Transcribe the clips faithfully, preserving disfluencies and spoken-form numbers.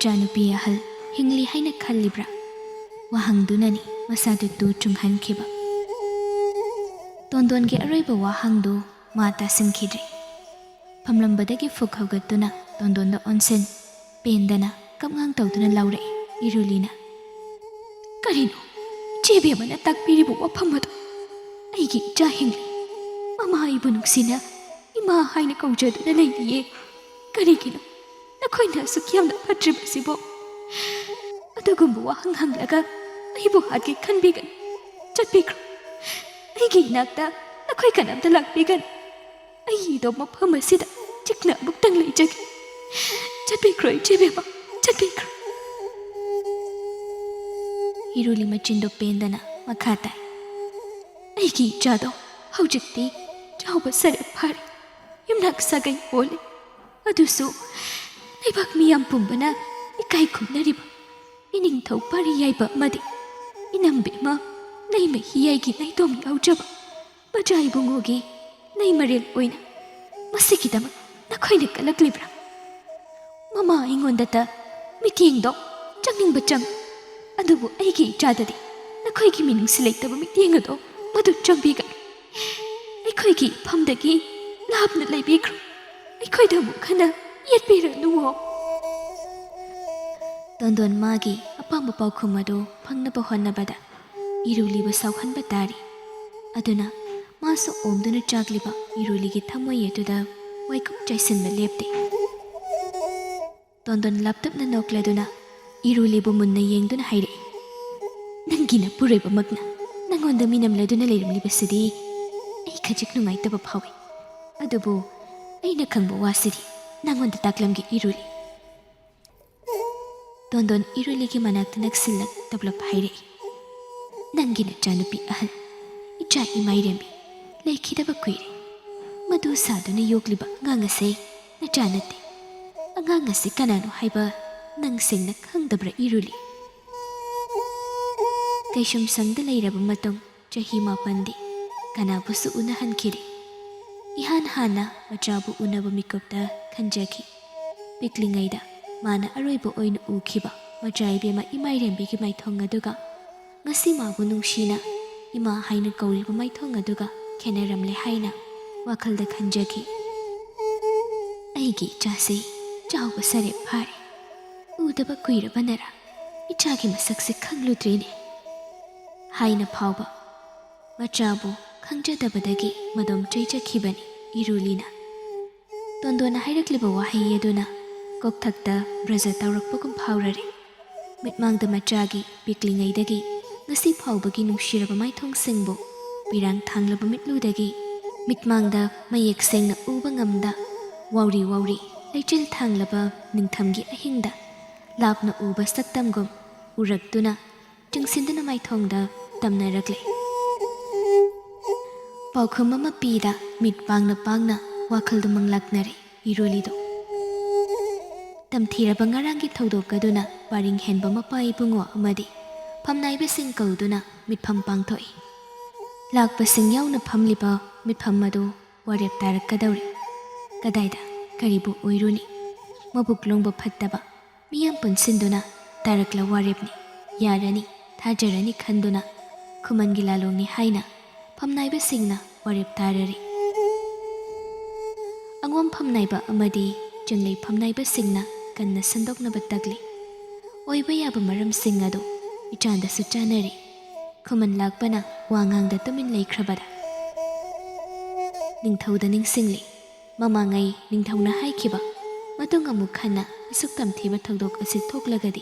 ꯏꯆꯥꯅꯨꯄꯤ ꯑꯍꯜ ꯍꯤꯡꯂꯤ ꯍꯥꯏꯅ ꯈꯜꯂꯤꯕ꯭ꯔꯥ? ꯋꯥꯍꯪꯗꯨꯅꯅꯤ ꯃꯁꯥꯗꯨ ꯇꯨ ꯆꯨꯡꯍꯟꯈꯤꯕ꯫ ꯇꯣꯟꯗꯣꯟꯒꯤ ꯑꯔꯣꯏꯕ ꯋꯥꯍꯪꯗꯨ ꯃꯥ ꯇꯥꯁꯤꯟꯈꯤꯗ꯭ꯔꯦ꯫ ꯐꯝꯂꯝꯕꯗꯒꯤ ꯐꯨꯛ ꯍꯧꯒꯠꯇꯨꯅ ꯇꯣꯟꯗꯣꯟꯗ ꯑꯣꯟꯁꯤꯟ, ꯄꯦꯟꯗꯅ ꯀꯞꯉꯥꯡ ꯇꯧꯗꯨꯅ ꯂꯥꯎꯔꯛꯏ ꯏꯔꯨꯂꯤꯅ꯫ "ꯀꯔꯤꯅꯣ? ꯏꯆꯦ ꯕꯦꯝꯃꯅ ꯇꯥꯛꯄꯤꯔꯤꯕ ꯋꯥꯐꯝ ꯑꯗꯨ? ꯑꯩꯒꯤ ꯏꯆꯥ ꯍꯤꯡꯂꯤ꯫ ꯃꯃꯥ ꯑꯩꯕꯨ ꯅꯨꯡꯁꯤꯅ ꯏꯃꯥ ꯍꯥꯏꯅ ꯀꯧꯖꯗꯨꯅ ꯂꯩꯔꯤꯌꯦ꯫ ꯀꯔꯤꯒꯤꯅꯣ ꯅꯈꯣꯏꯅ ꯑꯁꯨꯛ ꯌꯥꯝꯅ ꯐꯠꯇ꯭ꯔꯤꯕꯁꯤꯕꯣ? ꯑꯗꯨꯒꯨꯝꯕ ꯋꯥꯍꯪ ꯍꯪꯂꯒ ꯑꯩꯕꯨ ꯍꯥꯠꯀꯦ ꯈꯟꯕꯤꯒꯅꯨ꯫ ꯆꯠꯄꯤꯈ꯭ꯔꯣ꯫ ꯑꯩꯒꯤ ꯏꯅꯥꯛꯇ ꯅꯈꯣꯏ ꯀꯅꯥꯝꯇ ꯂꯥꯛꯄꯤꯒꯅꯨ꯫ ꯑꯩꯗꯣ ꯃꯐꯝ ꯑꯁꯤꯗ ꯆꯤꯛꯅ ꯑꯃꯨꯛꯇꯪ ꯂꯩꯖꯒꯦ꯫ ꯆꯠꯄꯤꯈ꯭ꯔꯣ ꯏꯆꯦ ꯕꯦꯝꯃ, ꯆꯠꯄꯤꯈ꯭ꯔꯣ꯫" ꯏꯔꯨꯂꯤ ꯃꯆꯤꯟꯗꯣ ꯄꯦꯟꯗꯅ ꯃꯈꯥ ꯇꯥꯏ꯫ "ꯑꯩꯒꯤ ꯏꯆꯥꯗꯣ ꯍꯧꯖꯤꯛꯇꯤ ꯆꯥꯎꯕ ꯁꯔꯦꯞ ꯐꯥꯔꯦ, ꯌꯨꯝꯅꯥꯛ ꯁꯥꯒꯩ ꯑꯣꯜꯂꯦ꯫ ꯑꯗꯨꯁꯨ ꯂꯩꯕꯥꯛ ꯃꯤꯌꯥꯝ ꯄꯨꯝꯕꯅ ꯏꯀꯥꯏ ꯈꯨꯝꯅꯔꯤꯕ ꯏꯅꯤꯡꯊꯧ ꯄꯥꯔꯤ ꯌꯥꯏꯕ ꯑꯃꯗꯤ ꯏꯅꯝ ꯕꯦꯝꯃ ꯂꯩꯃ ꯍꯤꯌꯥꯏꯒꯤ ꯅꯥꯏꯇꯣꯝ ꯌꯥꯎꯖꯕ ꯃꯆꯥ ꯏꯕꯨꯡꯉꯣꯒꯤ ꯂꯩꯃꯔꯦꯜ ꯑꯣꯏꯅ ꯃꯁꯤꯒꯤꯗꯃꯛ ꯅꯈꯣꯏꯅ ꯀꯜꯂꯛꯂꯤꯕ꯭ꯔꯥ? ꯃꯃꯥ ꯑꯩꯉꯣꯟꯗꯇ ꯃꯤꯠꯌꯦꯡꯗꯣ ꯆꯪꯅꯤꯡꯕ ꯆꯪ, ꯑꯗꯨꯕꯨ ꯑꯩꯒꯤ ꯏꯆꯥꯗꯗꯤ ꯅꯈꯣꯏꯒꯤ ꯃꯤꯅꯨꯡꯁꯤ ꯂꯩꯇꯕ ꯃꯤꯠꯌꯦꯡ ꯑꯗꯣ ꯃꯗꯨ ꯆꯪꯕꯤꯒꯅꯨ꯫ ꯑꯩꯈꯣꯏꯒꯤ ꯏꯐꯝꯗꯒꯤ ꯂꯥꯞꯅ ꯂꯩꯕꯤꯈ꯭ꯔꯣ꯫ ꯑꯩꯈꯣꯏꯗ ꯑꯃꯨꯛ ꯍꯟꯅ ꯌꯦꯠꯄꯤꯔꯅꯨꯋꯣ꯫" ꯇꯣꯟꯗꯣꯟ ꯃꯥꯒꯤ ꯑꯄꯥꯝꯕ ꯄꯥꯎꯈꯨꯝ ꯑꯗꯨ ꯐꯪꯅꯕ ꯍꯣꯠꯅꯕꯗ ꯏꯔꯨꯂꯤꯕꯨ ꯁꯥꯎꯍꯟꯕ ꯇꯥꯔꯤ꯫ ꯑꯗꯨꯅ ꯃꯥꯁꯨ ꯑꯣꯝꯗꯨꯅ ꯆꯥꯛꯂꯤꯕ ꯏꯔꯨꯂꯤꯒꯤ ꯊꯃꯣꯏ ꯑꯗꯨꯗ ꯋꯥꯏꯀꯨꯞ ꯆꯥꯏꯁꯤꯟꯕ ꯂꯦꯞꯇꯦ꯫ ꯇꯣꯟꯗꯣꯟ ꯂꯞꯇꯞꯅ ꯅꯣꯛꯂꯗꯨꯅ ꯏꯔꯨꯂꯤꯕꯨ ꯃꯨꯟꯅ ꯌꯦꯡꯗꯨꯅ ꯍꯥꯏꯔꯛꯏ, "ꯅꯪꯒꯤ ꯅꯄꯨꯔꯣꯏꯕꯃꯛꯅ ꯅꯪꯉꯣꯟꯗ ꯃꯤꯅꯝꯂꯗꯨꯅ ꯂꯩꯔꯝꯂꯤꯕꯁꯤꯗꯤ ꯑꯩ ꯈꯖꯤꯛ ꯅꯨꯡꯉꯥꯏꯇꯕ ꯐꯥꯎꯏ꯫ ꯑꯗꯨꯕꯨ ꯑꯩꯅ ꯈꯪꯕ ꯋꯥꯁꯤꯗꯤ ꯅꯪꯉꯣꯟꯗ ꯇꯥꯛꯂꯝꯒꯦ ꯏꯔꯨꯂꯤ꯫" ꯇꯣꯟꯗꯣꯟ ꯏꯔꯨꯂꯤꯒꯤ ꯃꯅꯥꯛꯇ ꯅꯛꯁꯤꯜꯂꯛ ꯇꯞꯂꯞ ꯍꯥꯏꯔꯛꯏ, "ꯅꯪꯒꯤ ꯅꯆꯥꯅꯨꯄꯤ ꯑꯍꯜ, ꯏꯆꯥ ꯏꯃꯥꯏꯔꯦꯝꯕꯤ, ꯂꯩꯈꯤꯗꯕ ꯀꯨꯏꯔꯦ꯫ ꯃꯗꯨ ꯁꯥꯗꯨꯅ ꯌꯣꯛꯂꯤꯕ ꯑꯉꯥꯡ ꯑꯁꯦ ꯅꯆꯥ ꯅꯠꯇꯦ꯫ ꯑꯉꯥꯡ ꯑꯁꯤ ꯀꯅꯥꯅꯣ ꯍꯥꯏꯕ ꯅꯪ ꯁꯦꯡꯅ ꯈꯪꯗꯕ꯭ꯔꯥ ꯏꯔꯨꯂꯤ?" ꯀꯩꯁꯨꯝ ꯁꯪꯗ ꯂꯩꯔꯕ ꯃꯇꯨꯡ ꯆꯍꯤ ꯃꯥꯄꯟꯗꯤ ꯀꯅꯥꯕꯨꯁꯨ ꯎꯅꯍꯟꯈꯤꯗꯦ꯫ ꯏꯍꯥꯟ ꯍꯥꯟꯅ ꯃꯆꯥꯕꯨ ꯎꯅꯕ ꯃꯤꯀꯨꯞꯇ ꯈꯟꯖꯈꯤ꯫ ꯄꯤꯛꯂꯤꯉꯩꯗ ꯃꯥꯅ ꯑꯔꯣꯏꯕ ꯑꯣꯏꯅ ꯎꯈꯤꯕ ꯃꯆꯥ ꯏꯕꯦꯝꯃ ꯏꯃꯥꯏꯔꯦꯝꯕꯤꯒꯤ ꯃꯥꯏꯊꯣꯡ ꯑꯗꯨꯒ ꯉꯁꯤ ꯃꯥꯕꯨ ꯅꯨꯡꯁꯤꯅ ꯏꯃꯥ ꯍꯥꯏꯅ ꯀꯧꯔꯤꯕ ꯃꯥꯏꯊꯣꯡ ꯑꯗꯨꯒ ꯈꯦꯠꯅꯔꯝꯂꯦ ꯍꯥꯏꯅ ꯋꯥꯈꯜꯗ ꯈꯟꯖꯈꯤ꯫ "ꯑꯩꯒꯤ ꯏꯆꯥꯁꯤ ꯆꯥꯎꯕ ꯁꯥꯔꯦ ꯐꯥꯔꯦ꯫ ꯎꯗꯕ ꯀꯨꯏꯔꯕꯅꯔ ꯏꯆꯥꯒꯤ ꯃꯁꯛꯁꯦ ꯈꯪꯂꯨꯗ꯭ꯔꯦꯅꯦ" ꯍꯥꯏꯅ ꯐꯥꯎꯕ ꯃꯆꯥꯕꯨ ꯈꯪꯖꯗꯕꯗꯒꯤ ꯃꯗꯣꯝ ꯆꯩꯖꯈꯤꯕꯅꯤ ꯏꯔꯨꯂꯤꯅ꯫ ꯇꯣꯟꯗꯣꯟꯅ ꯍꯥꯏꯔꯛꯂꯤꯕ ꯋꯥꯍꯩ ꯑꯗꯨꯅ ꯀꯣꯛꯊꯛꯇ ꯕ꯭ꯔꯖ ꯇꯧꯔꯛꯄꯒꯨꯝ ꯐꯥꯎꯔꯔꯦ꯫ ꯃꯤꯠꯃꯥꯡꯗ ꯃꯆꯥꯒꯤ ꯄꯤꯛꯂꯤꯉꯩꯗꯒꯤ ꯉꯁꯤ ꯐꯥꯎꯕꯒꯤ ꯅꯨꯡꯁꯤꯔꯕ ꯃꯥꯏꯊꯣꯡꯁꯤꯡꯕꯨ ꯄꯤꯔꯥꯡ ꯊꯥꯡꯂꯕ ꯃꯤꯠꯂꯨꯗꯒꯤ ꯃꯤꯠꯃꯥꯡꯗ ꯃꯌꯦꯛ ꯁꯦꯡꯅ ꯎꯕ ꯉꯝꯗ ꯋꯥꯎꯔꯤ ꯋꯥꯎꯔꯤ ꯂꯩꯆꯤꯜ ꯊꯥꯡꯂꯕ ꯅꯤꯡꯊꯝꯒꯤ ꯑꯍꯤꯡꯗ ꯂꯥꯞꯅ ꯎꯕ ꯁꯛꯇꯝꯒꯨꯝ ꯎꯔꯛꯇꯨꯅ ꯆꯤꯡꯁꯤꯟꯗꯨꯅ ꯃꯥꯏꯊꯣꯡꯗ ꯇꯝꯅꯔꯛꯂꯦ꯫ ꯄꯥꯎꯈꯨꯝ ꯑꯃ ꯄꯤꯗ ꯃꯤꯠ ꯄꯥꯡꯅ ꯄꯥꯡꯅ ꯋꯥꯈꯜꯗꯨ ꯃꯪꯂꯥꯛꯅꯔꯦ ꯏꯔꯣꯂꯤꯗꯣ꯫ ꯇꯝꯊꯤꯔꯕ ꯉꯔꯥꯡꯒꯤ ꯊꯧꯗꯣꯛ ꯑꯗꯨꯅ ꯄꯥꯔꯤꯡ ꯍꯦꯟꯕ ꯃꯄꯥ ꯏꯕꯨꯡꯉꯣ ꯑꯃꯗꯤ ꯐꯝꯅꯥꯏꯕꯁꯤꯡ ꯀꯧꯗꯨꯅ ꯃꯤꯠꯐꯝ ꯄꯥꯡꯊꯣꯛꯏ꯫ ꯂꯥꯛꯄꯁꯤꯡ ꯌꯥꯎꯅ ꯐꯝꯂꯤꯕ ꯃꯤꯠꯐꯝ ꯑꯗꯨ ꯋꯥꯔꯦꯞ ꯇꯥꯔꯛꯀꯗꯧꯔꯤ꯫ ꯀꯗꯥꯏꯗ ꯀꯔꯤꯕꯨ ꯑꯣꯏꯔꯨꯅꯤ? ꯃꯕꯨꯛ ꯂꯣꯡꯕ ꯐꯠꯇꯕ ꯃꯤꯌꯥꯝ ꯄꯨꯟꯁꯤꯟꯗꯨꯅ ꯇꯥꯔꯛꯂ ꯋꯥꯔꯦꯞꯅꯤ, ꯌꯥꯔꯅꯤ, ꯊꯥꯖꯔꯅꯤ ꯈꯟꯗꯨꯅ ꯈꯨꯃꯟꯒꯤ ꯂꯥꯂꯣꯡꯅꯤ ꯍꯥꯏꯅ ꯐꯝꯅꯥꯏꯕꯁꯤꯡꯅ ꯋꯥꯔꯦꯞ ꯇꯥꯔꯔꯤ꯫ ꯑꯉꯣꯝ ꯐꯝꯅꯥꯏꯕ ꯑꯃꯗꯤ ꯆꯤꯡꯂꯩ ꯐꯝꯅꯥꯏꯕꯁꯤꯡꯅ ꯀꯟꯅ ꯁꯟꯗꯣꯛꯅꯕ ꯇꯛꯂꯤ꯫ ꯑꯣꯏꯕ ꯌꯥꯕ ꯃꯔꯝꯁꯤꯡ ꯑꯗꯨ ꯏꯆꯥꯟꯗꯁꯨ ꯆꯥꯅꯔꯤ꯫ ꯈꯨꯃꯟ ꯂꯥꯛꯄꯅ ꯋꯥ ꯉꯥꯡꯗ ꯇꯨꯃꯤꯟ ꯂꯩꯈ꯭ꯔꯕꯗ ꯅꯤꯡꯊꯧꯗ ꯅꯤꯡꯁꯤꯡꯂꯤ꯫ ꯃꯃꯥꯡꯉꯩ ꯅꯤꯡꯊꯧꯅ ꯍꯥꯏꯈꯤꯕ, ꯃꯇꯨꯡ ꯑꯃꯨꯛ ꯍꯟꯅ ꯑꯁꯨꯛ ꯇꯝꯊꯤꯕ ꯊꯧꯗꯣꯛ ꯑꯁꯤ ꯊꯣꯛꯂꯒꯗꯤ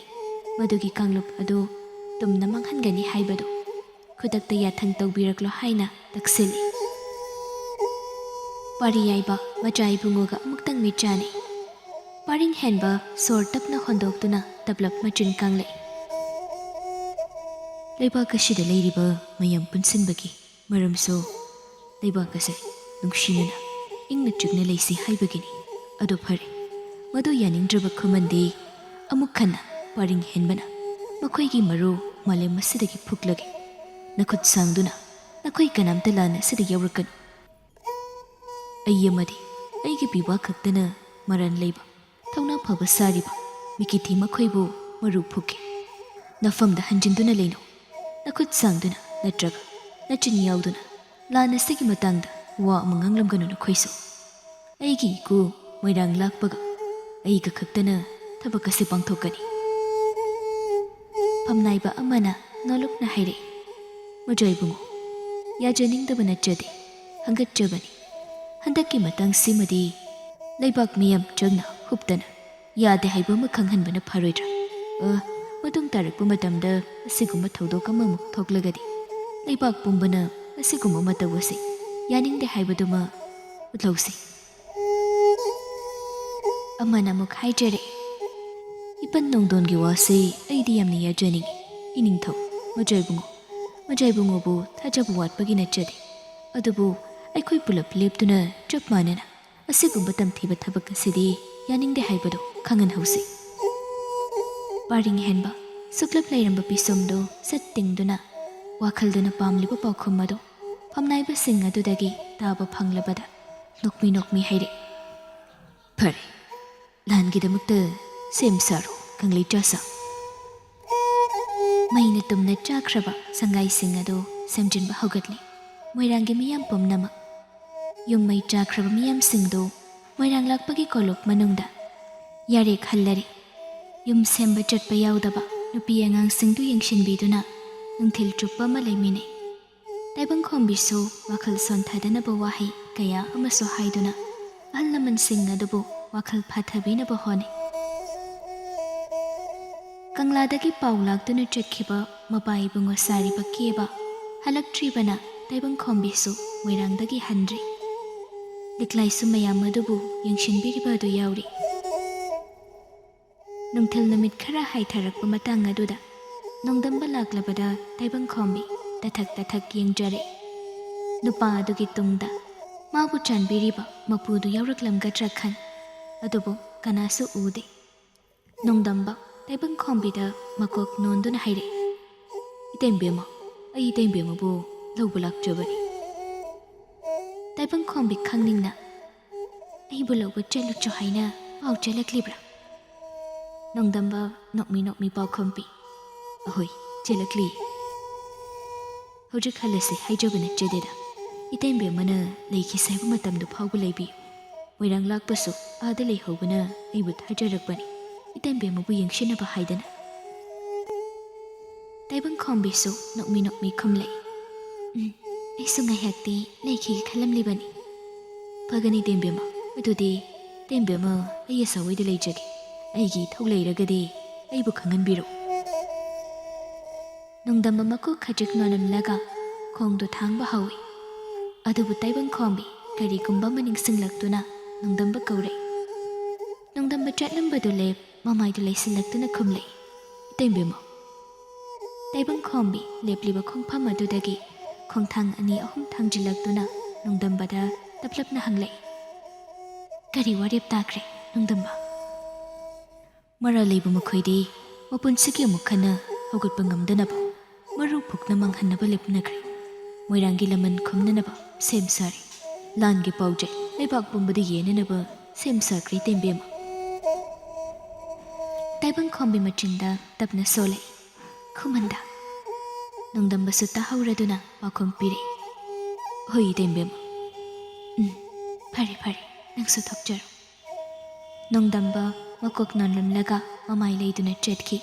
ꯃꯗꯨꯒꯤ ꯀꯥꯡꯂꯨꯞ ꯑꯗꯨ ꯇꯨꯝꯅ ꯃꯥꯡꯍꯟꯒꯅꯤ ꯍꯥꯏꯕꯗꯨ ꯈꯨꯗꯛꯇ ꯌꯥꯊꯪ ꯇꯧꯕꯤꯔꯛꯂꯣ ꯍꯥꯏꯅ ꯇꯛꯁꯤꯜꯂꯤ꯫ ꯄꯥꯔꯤ ꯌꯥꯏꯕ ꯃꯆꯥ ꯏꯕꯨꯡꯉꯣꯒ ꯑꯃꯨꯛꯇꯪ ꯃꯤꯠ ꯆꯥꯅꯩ꯫ ꯄꯥꯔꯤꯡ ꯍꯦꯟꯕ ꯁꯣꯔ ꯇꯞꯅ ꯍꯣꯟꯗꯣꯛꯇꯨꯅ ꯇꯞꯂꯞ ꯃꯆꯤꯟ ꯀꯥꯡꯂꯛꯏ꯫ ꯂꯩꯕꯥꯛ ꯑꯁꯤꯗ ꯂꯩꯔꯤꯕ ꯃꯌꯥꯝ ꯄꯨꯟꯁꯤꯟꯕꯒꯤ ꯃꯔꯝꯁꯨ ꯂꯩꯕꯥꯛ ꯑꯁꯦ ꯅꯨꯡꯁꯤꯅꯅ ꯏꯪꯅ ꯆꯤꯛꯅ ꯂꯩꯁꯤ ꯍꯥꯏꯕꯒꯤꯅꯤ꯫ ꯑꯗꯨ ꯐꯔꯦ, ꯃꯗꯨ ꯌꯥꯅꯤꯡꯗ꯭ꯔꯕ ꯈꯨꯃꯟꯗꯤ ꯑꯃꯨꯛ ꯍꯟꯅ ꯄꯥꯔꯤꯡ ꯍꯦꯟꯕꯅ ꯃꯈꯣꯏꯒꯤ ꯃꯔꯨ ꯃꯥꯂꯦꯝ ꯑꯁꯤꯗꯒꯤ ꯐꯨꯛꯂꯒꯦ꯫ ꯅꯈꯨꯠ ꯁꯥꯡꯗꯨꯅ ꯅꯈꯣꯏ ꯀꯅꯥꯝꯇ ꯂꯥꯟ ꯑꯁꯤꯗ ꯌꯥꯎꯔꯛꯀꯅꯨ꯫ ꯑꯩ ꯑꯃꯗꯤ ꯑꯩꯒꯤ ꯄꯤꯕꯥ ꯈꯛꯇꯅ ꯃꯔꯥꯟ ꯂꯩꯕ, ꯊꯧꯅꯥ ꯐꯕ ꯁꯥꯔꯤꯕ ꯏꯀꯤꯊꯤ ꯃꯈꯣꯏꯕꯨ ꯃꯔꯨ ꯐꯨꯛꯀꯦ꯫ ꯅꯐꯝꯗ ꯍꯟꯖꯤꯟꯗꯨꯅ ꯂꯩꯅꯧ꯫ ꯅꯈꯨꯠ ꯁꯥꯡꯗꯨꯅ ꯅꯠꯇ꯭ꯔꯒ ꯅꯆꯤꯟ ꯌꯥꯎꯗꯨꯅ ꯂꯥꯟ ꯑꯁꯤꯒꯤ ꯃꯇꯥꯡꯗ ꯋꯥ ꯑꯃ ꯉꯥꯡꯂꯝꯒꯅꯨ ꯅꯈꯣꯏꯁꯨ꯫ ꯑꯩꯒꯤ ꯏꯀꯨ ꯃꯣꯏꯔꯥꯡ ꯂꯥꯛꯄꯒ ꯑꯩꯒ ꯈꯛꯇꯅ ꯊꯕꯛ ꯑꯁꯤ ꯄꯥꯡꯊꯣꯛꯀꯅꯤ꯫ ꯐꯝꯅꯥꯏꯕ ꯑꯃꯅ ꯅꯣꯂꯨꯛꯅ ꯍꯥꯏꯔꯛꯏ, "ꯃꯖꯥ ꯏꯕꯨꯡꯉꯣ, ꯌꯥꯖꯅꯤꯡꯗꯕ ꯅꯠꯆꯗꯦ, ꯍꯪꯒꯠꯆꯕꯅꯤ꯫ ꯍꯟꯗꯛꯀꯤ ꯃꯇꯥꯡꯁꯤꯃꯗꯤ ꯂꯩꯕꯥꯛ ꯃꯤꯌꯥꯝ ꯆꯪꯅ ꯍꯨꯞꯇꯅ ꯌꯥꯗꯦ ꯍꯥꯏꯕ ꯑꯃ ꯈꯪꯍꯟꯕꯅ ꯐꯔꯣꯏꯗ꯭ꯔꯥ? ꯑ, ꯃꯇꯨꯡ ꯇꯥꯔꯛꯄ ꯃꯇꯝꯗ ꯑꯁꯤꯒꯨꯝꯕ ꯊꯧꯗꯣꯛ ꯑꯃꯃꯨꯛ ꯊꯣꯛꯂꯒꯗꯤ ꯂꯩꯕꯥꯛ ꯄꯨꯝꯕꯅ ꯑꯁꯤꯒꯨꯝꯕ ꯃꯇꯧ ꯑꯁꯤ ꯌꯥꯅꯤꯡꯗꯦ ꯍꯥꯏꯕꯗꯨꯃ ꯎꯠꯍꯧꯁꯤ꯫" ꯑꯃꯅ ꯑꯃꯨꯛ ꯍꯥꯏꯖꯔꯦ, "ꯏꯄꯟ ꯅꯣꯡꯗꯣꯟꯒꯤ ꯋꯥꯁꯦ ꯑꯩꯗꯤ ꯌꯥꯝꯅ ꯌꯥꯖꯅꯤꯡꯏ꯫ ꯏꯅꯤꯡꯊꯧ, ꯃꯖꯥ ꯏꯕꯨꯡꯉꯣ, ꯃꯖꯥ ꯏꯕꯨꯡꯉꯣꯕꯨ ꯊꯥꯖꯕ ꯋꯥꯠꯄꯒꯤ ꯅꯠꯆꯗꯦ꯫ ꯑꯗꯨꯕꯨ ꯑꯩꯈꯣꯏ ꯄꯨꯂꯞ ꯂꯦꯞꯇꯨꯅ ꯆꯞ ꯃꯥꯟꯅꯅ ꯑꯁꯤꯒꯨꯝꯕ ꯇꯝꯊꯤꯕ ꯊꯕꯛ ꯑꯁꯤꯗꯤ ꯌꯥꯅꯤꯡꯗꯦ ꯍꯥꯏꯕꯗꯨ ꯈꯪꯍꯟꯍꯧꯁꯤ꯫" ꯄꯥꯔꯤꯡ ꯍꯦꯟꯕ ꯁꯨꯛꯂꯞ ꯂꯩꯔꯝꯕ ꯄꯤꯁꯨꯝꯗꯨ ꯁꯠ ꯇꯤꯡꯗꯨꯅ ꯋꯥꯈꯜꯗꯨꯅ ꯄꯥꯝꯂꯤꯕ ꯄꯥꯎꯈꯨꯝ ꯑꯗꯨ ꯐꯝꯅꯥꯏꯕꯁꯤꯡ ꯑꯗꯨꯗꯒꯤ ꯇꯥꯕ ꯐꯪꯂꯕꯗ ꯅꯣꯛꯃꯤ ꯅꯣꯛꯃꯤ ꯍꯥꯏꯔꯛꯏ, "ꯐꯔꯦ, ꯂꯥꯟꯒꯤꯗꯃꯛꯇ ꯁꯦꯝ ꯁꯥꯔꯣ, ꯀꯪꯂꯩ ꯆꯥꯁꯥ꯫" ꯃꯩꯅ ꯇꯨꯝꯅ ꯆꯥꯈ꯭ꯔꯕ ꯁꯪꯒꯥꯏꯁꯤꯡ ꯑꯗꯨ ꯁꯦꯝꯖꯤꯟꯕ ꯍꯧꯒꯠꯂꯤ ꯃꯣꯏꯔꯥꯡꯒꯤ ꯃꯤꯌꯥꯝ ꯄꯨꯝꯅꯃꯛ꯫ ꯌꯨꯝ ꯃꯩ ꯆꯥꯈ꯭ꯔꯕ ꯃꯤꯌꯥꯝꯁꯤꯡꯗꯨ ꯃꯣꯏꯔꯥꯡ ꯂꯥꯛꯄꯒꯤ ꯀꯣꯂꯨꯞ ꯃꯅꯨꯡꯗ ꯌꯥꯔꯦꯛ ꯍꯜꯂꯔꯤ꯫ ꯌꯨꯝ ꯁꯦꯝꯕ ꯆꯠꯄ ꯌꯥꯎꯗꯕ ꯅꯨꯄꯤ ꯑꯉꯥꯡꯁꯤꯡꯗꯨ ꯌꯦꯡꯁꯤꯟꯕꯤꯗꯨꯅ ꯅꯨꯡꯊꯤꯜ ꯆꯨꯞꯄ ꯑꯃ ꯂꯩꯃꯤꯟꯅꯩ꯫ ꯇꯥꯏꯕꯪꯈꯣꯝꯕꯤꯁꯨ ꯋꯥꯈꯜ ꯁꯣꯟꯊꯗꯅꯕ ꯋꯥꯍꯩ ꯀꯌꯥ ꯑꯃꯁꯨ ꯍꯥꯏꯗꯨꯅ ꯑꯍꯜ ꯂꯃꯟꯁꯤꯡ ꯑꯗꯨꯕꯨ ꯋꯥꯈꯜ ꯐꯥꯊꯕꯤꯅꯕ ꯍꯣꯠꯅꯩ꯫ ꯀꯪꯂꯥꯗꯒꯤ ꯄꯥꯎ ꯂꯥꯛꯇꯨꯅ ꯆꯠꯈꯤꯕ ꯃꯄꯥ ꯏꯕꯨꯡꯉꯣ ꯁꯥꯔꯤꯕ ꯀꯦꯕ ꯍꯜꯂꯛꯇ꯭ꯔꯤꯕꯅ ꯇꯥꯏꯕꯪꯈꯣꯝꯕꯤꯁꯨ ꯃꯣꯏꯔꯥꯡꯗꯒꯤ ꯍꯟꯗ꯭ꯔꯤ꯫ ꯂꯤꯛꯂꯥꯏꯁꯨ ꯃꯌꯥꯝ ꯑꯗꯨꯕꯨ ꯌꯦꯡꯁꯤꯟꯕꯤꯔꯤꯕ ꯑꯗꯨ ꯌꯥꯎꯔꯤ꯫ ꯅꯨꯡꯊꯤꯜ ꯅꯨꯃꯤꯠ ꯈꯔ ꯍꯥꯏꯊꯔꯛꯄ ꯃꯇꯥꯡ ꯑꯗꯨꯗ ꯅꯣꯡꯗꯝꯕ ꯂꯥꯛꯂꯕꯗ ꯇꯥꯏꯕꯪꯈꯣꯝꯕꯤ ꯇꯊꯛ ꯇꯊꯛ ꯌꯦꯡꯖꯔꯦ꯫ ꯅꯨꯄꯥ ꯑꯗꯨꯒꯤ ꯇꯨꯡꯗ ꯃꯥꯕꯨ ꯆꯥꯟꯕꯤꯔꯤꯕ ꯃꯄꯨꯗꯨ ꯌꯥꯎꯔꯛꯂꯝꯒꯗ꯭ꯔꯥ ꯈꯟ, ꯑꯗꯨꯕꯨ ꯀꯅꯥꯁꯨ ꯎꯗꯦ꯫ ꯅꯣꯡꯗꯝꯕ ꯇꯥꯏꯕꯪꯈꯣꯝꯕꯤꯗ ꯃꯀꯣꯛ ꯅꯣꯟꯗꯨꯅ ꯍꯥꯏꯔꯛꯏ, "ꯏꯇꯩꯃ ꯕꯦꯝꯃ, ꯑꯩ ꯏꯇꯩꯃ ꯕꯦꯝꯃꯕꯨ ꯂꯧꯕ ꯂꯥꯛꯆꯕꯅꯤ꯫" ꯇꯥꯏꯕꯪꯈꯣꯝꯕꯤ ꯈꯪꯅꯤꯡꯅ, "ꯑꯩꯕꯨ ꯂꯧꯕ ꯆꯠꯂꯨꯆꯣ ꯍꯥꯏꯅ ꯄꯥꯎ ꯆꯦꯜꯂꯛꯂꯤꯕ꯭ꯔꯥ?" ꯅꯣꯡꯗꯝꯕ ꯅꯣꯛꯃꯤ ꯅꯣꯛꯃꯤ ꯄꯥꯎꯈꯨꯝ ꯄꯤ꯫ ꯑꯍꯣꯏ, ꯆꯦꯜꯂꯛꯂꯤ꯫ ꯍꯧꯖꯤꯛ ꯍꯜꯂꯁꯤ ꯍꯥꯏꯖꯕ ꯅꯠꯆꯗꯦꯗ꯫ ꯏꯇꯩꯕꯦꯝꯃꯅ ꯂꯩꯈꯤꯁꯦ ꯍꯥꯏꯕ ꯃꯇꯝꯗꯨ ꯐꯥꯎꯕ ꯂꯩꯕꯤꯌꯨ꯫ ꯃꯣꯏꯔꯥꯡ ꯂꯥꯛꯄꯁꯨ ꯑꯥꯗ ꯂꯩꯍꯧꯕꯅ ꯑꯩꯕꯨ ꯊꯥꯖꯔꯛꯄꯅꯤ, ꯏꯇꯩꯕꯦꯝꯃꯕꯨ ꯌꯦꯡꯁꯤꯟꯅꯕ ꯍꯥꯏꯗꯅ꯫ ꯇꯥꯏꯕꯪꯈꯣꯝꯕꯤꯁꯨ ꯅꯣꯛꯃꯤ ꯅꯣꯛꯃꯤ ꯈꯨꯝꯂꯛꯏ꯫ "ꯎꯝ, ꯑꯩꯁꯨ ꯉꯥꯏꯍꯥꯛꯇꯤ ꯂꯩꯈꯤꯒꯦ ꯈꯜꯂꯝꯂꯤꯕꯅꯤ꯫" "ꯐꯒꯅꯤ ꯇꯦꯝꯕꯦꯝꯃ, ꯑꯗꯨꯗꯤ ꯇꯦꯝꯕꯦꯝꯃ ꯑꯩ ꯑꯁꯋꯥꯏꯗ ꯂꯩꯖꯒꯦ, ꯑꯩꯒꯤ ꯏꯊꯧ ꯂꯩꯔꯒꯗꯤ ꯑꯩꯕꯨ ꯈꯪꯍꯟꯕꯤꯔꯛꯎ꯫" ꯅꯣꯡꯗꯝꯕ ꯃꯀꯣꯛ ꯈꯖꯤꯛ ꯅꯣꯜꯂꯝꯂꯒ ꯈꯣꯡꯗꯣ ꯊꯥꯡꯕ ꯍꯧꯏ꯫ ꯑꯗꯨꯕꯨ ꯇꯥꯏꯕꯪꯈꯣꯝꯕꯤ ꯀꯔꯤꯒꯨꯝꯕ ꯑꯃ ꯅꯤꯡꯁꯤꯡꯂꯛꯇꯨꯅ ꯅꯣꯡꯗꯝꯕ ꯀꯧꯔꯛꯏ꯫ ꯅꯣꯡꯗꯝꯕ ꯆꯠꯂꯝꯕꯗꯨ ꯂꯦꯞ, ꯃꯃꯥꯏꯗꯨ ꯂꯩꯁꯤꯜꯂꯛꯇꯨꯅ ꯈꯨꯝꯂꯛꯏ, "ꯏꯇꯩꯕꯦꯝꯃ꯫" ꯇꯥꯏꯕꯪꯈꯣꯝꯕꯤ ꯂꯦꯞꯂꯤꯕ ꯈꯣꯡꯐꯝ ꯑꯗꯨꯗꯒꯤ ꯈꯣꯡꯊꯥꯡ ꯑꯅꯤ ꯑꯍꯨꯝ ꯊꯥꯡꯖꯤꯜꯂꯛꯇꯨꯅ ꯅꯣꯡꯗꯝꯕꯗ ꯇꯞꯂꯞꯅ ꯍꯪꯂꯛꯏ, "ꯀꯔꯤ ꯋꯥꯔꯦꯞ ꯇꯥꯈ꯭ꯔꯦ, ꯅꯣꯡꯗꯝꯕ?" ꯃꯔꯥꯜ ꯂꯩꯕ ꯃꯈꯣꯏꯗꯤ ꯃꯄꯨꯟꯁꯤꯒꯤ ꯑꯃꯨꯛ ꯍꯟꯅ ꯍꯧꯒꯠꯄ ꯉꯝꯗꯅꯕ, ꯃꯔꯨ ꯐꯨꯛꯅ ꯃꯥꯡꯍꯟꯅꯕ ꯂꯦꯞꯅꯈ꯭ꯔꯦ꯫ ꯃꯣꯏꯔꯥꯡꯒꯤ ꯂꯃꯟ ꯈꯨꯝꯅꯅꯕ ꯁꯦꯝ ꯁꯥꯔꯤ꯫ ꯂꯥꯟꯒꯤ ꯄꯥꯎꯖꯦꯜ ꯂꯩꯕꯥꯛ ꯄꯨꯝꯕꯗ ꯌꯦꯟꯅꯅꯕ ꯁꯦꯝ ꯁꯥꯈ꯭ꯔꯦ ꯇꯦꯝꯕꯦꯝꯃ꯫ ꯇꯥꯏꯕꯪꯈꯣꯝꯕꯤ ꯃꯆꯤꯟꯗ ꯇꯞꯅ ꯁꯣꯜꯂꯛꯏ, "ꯈꯨꯃꯟꯗ꯫" ꯅꯣꯡꯗꯝꯕꯁꯨ ꯇꯥꯍꯧꯔꯗꯨꯅ ꯄꯥꯎꯈꯨꯝ ꯄꯤꯔꯛꯏ, "ꯍꯣꯏ ꯏꯇꯩꯕꯦꯝꯃ꯫" "ꯎꯝ, ꯐꯔꯦ ꯐꯔꯦ, ꯅꯪꯁꯨ ꯊꯣꯛꯆꯔꯣ꯫" ꯅꯣꯡꯗꯝꯕ ꯃꯀꯣꯛ ꯅꯣꯜꯂꯝꯂꯒ ꯃꯃꯥꯏ ꯂꯩꯗꯨꯅ ꯆꯠꯈꯤ꯫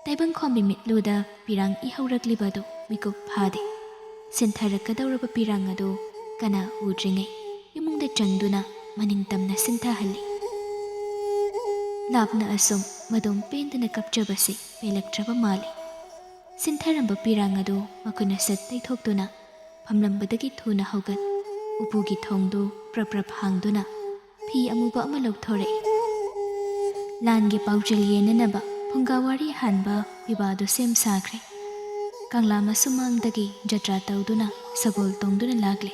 ꯇꯥꯏꯕꯪꯈꯣꯝꯕꯤ ꯃꯤꯠꯂꯨꯗ ꯄꯤꯔꯥꯡ ꯏꯍꯧꯔꯛꯂꯤꯕ ꯑꯗꯨ ꯃꯤꯀꯨꯞ ꯐꯥꯗꯦ꯫ ꯁꯤꯟꯊꯔꯛꯀꯗꯧꯔꯕ ꯄꯤꯔꯥꯡ ꯑꯗꯨ ꯀꯅꯥ ꯎꯗ꯭ꯔꯤꯉꯩ ꯏꯃꯨꯡꯗ ꯆꯪꯗꯨꯅ ꯃꯅꯤꯡ ꯇꯝꯅ ꯁꯤꯟꯊꯍꯜꯂꯤ꯫ ꯂꯥꯞꯅ ꯑꯁꯨꯝ ꯃꯗꯣꯝ ꯄꯦꯟꯗꯅ ꯀꯞꯆꯕꯁꯤ ꯄꯦꯜꯂꯛꯇ꯭ꯔꯕ ꯃꯥꯜꯂꯤ꯫ ꯁꯤꯟꯊꯔꯝꯕ ꯄꯤꯔꯥꯡ ꯑꯗꯨ ꯃꯈꯨꯠꯅ ꯁꯠ ꯇꯩꯊꯣꯛꯇꯨꯅ ꯐꯝꯂꯝꯕꯗꯒꯤ ꯊꯨꯅ ꯍꯧꯒꯠ, ꯎꯄꯨꯒꯤ ꯊꯣꯡꯗꯨ ꯄ꯭ꯔꯞ ꯄ꯭ꯔꯞ ꯍꯥꯡꯗꯨꯅ ꯐꯤ ꯑꯃꯨꯕ ꯑꯃ ꯂꯧꯊꯣꯔꯛꯏ꯫ ꯂꯥꯟꯒꯤ ꯄꯥꯎꯖꯦꯜ ꯌꯦꯟꯅꯅꯕ ꯐꯨꯡꯒꯥ ꯋꯥꯔꯤ ꯍꯥꯟꯕ ꯄꯤꯕꯥꯗꯨ ꯁꯦꯝ ꯁꯥꯈ꯭ꯔꯦ꯫ ꯀꯪꯂꯥ ꯃꯁꯨꯃꯥꯡꯗꯒꯤ ꯖꯇ꯭ꯔꯥ ꯇꯧꯗꯨꯅ ꯁꯒꯣꯜ ꯇꯣꯡꯗꯨꯅ ꯂꯥꯛꯂꯦ꯫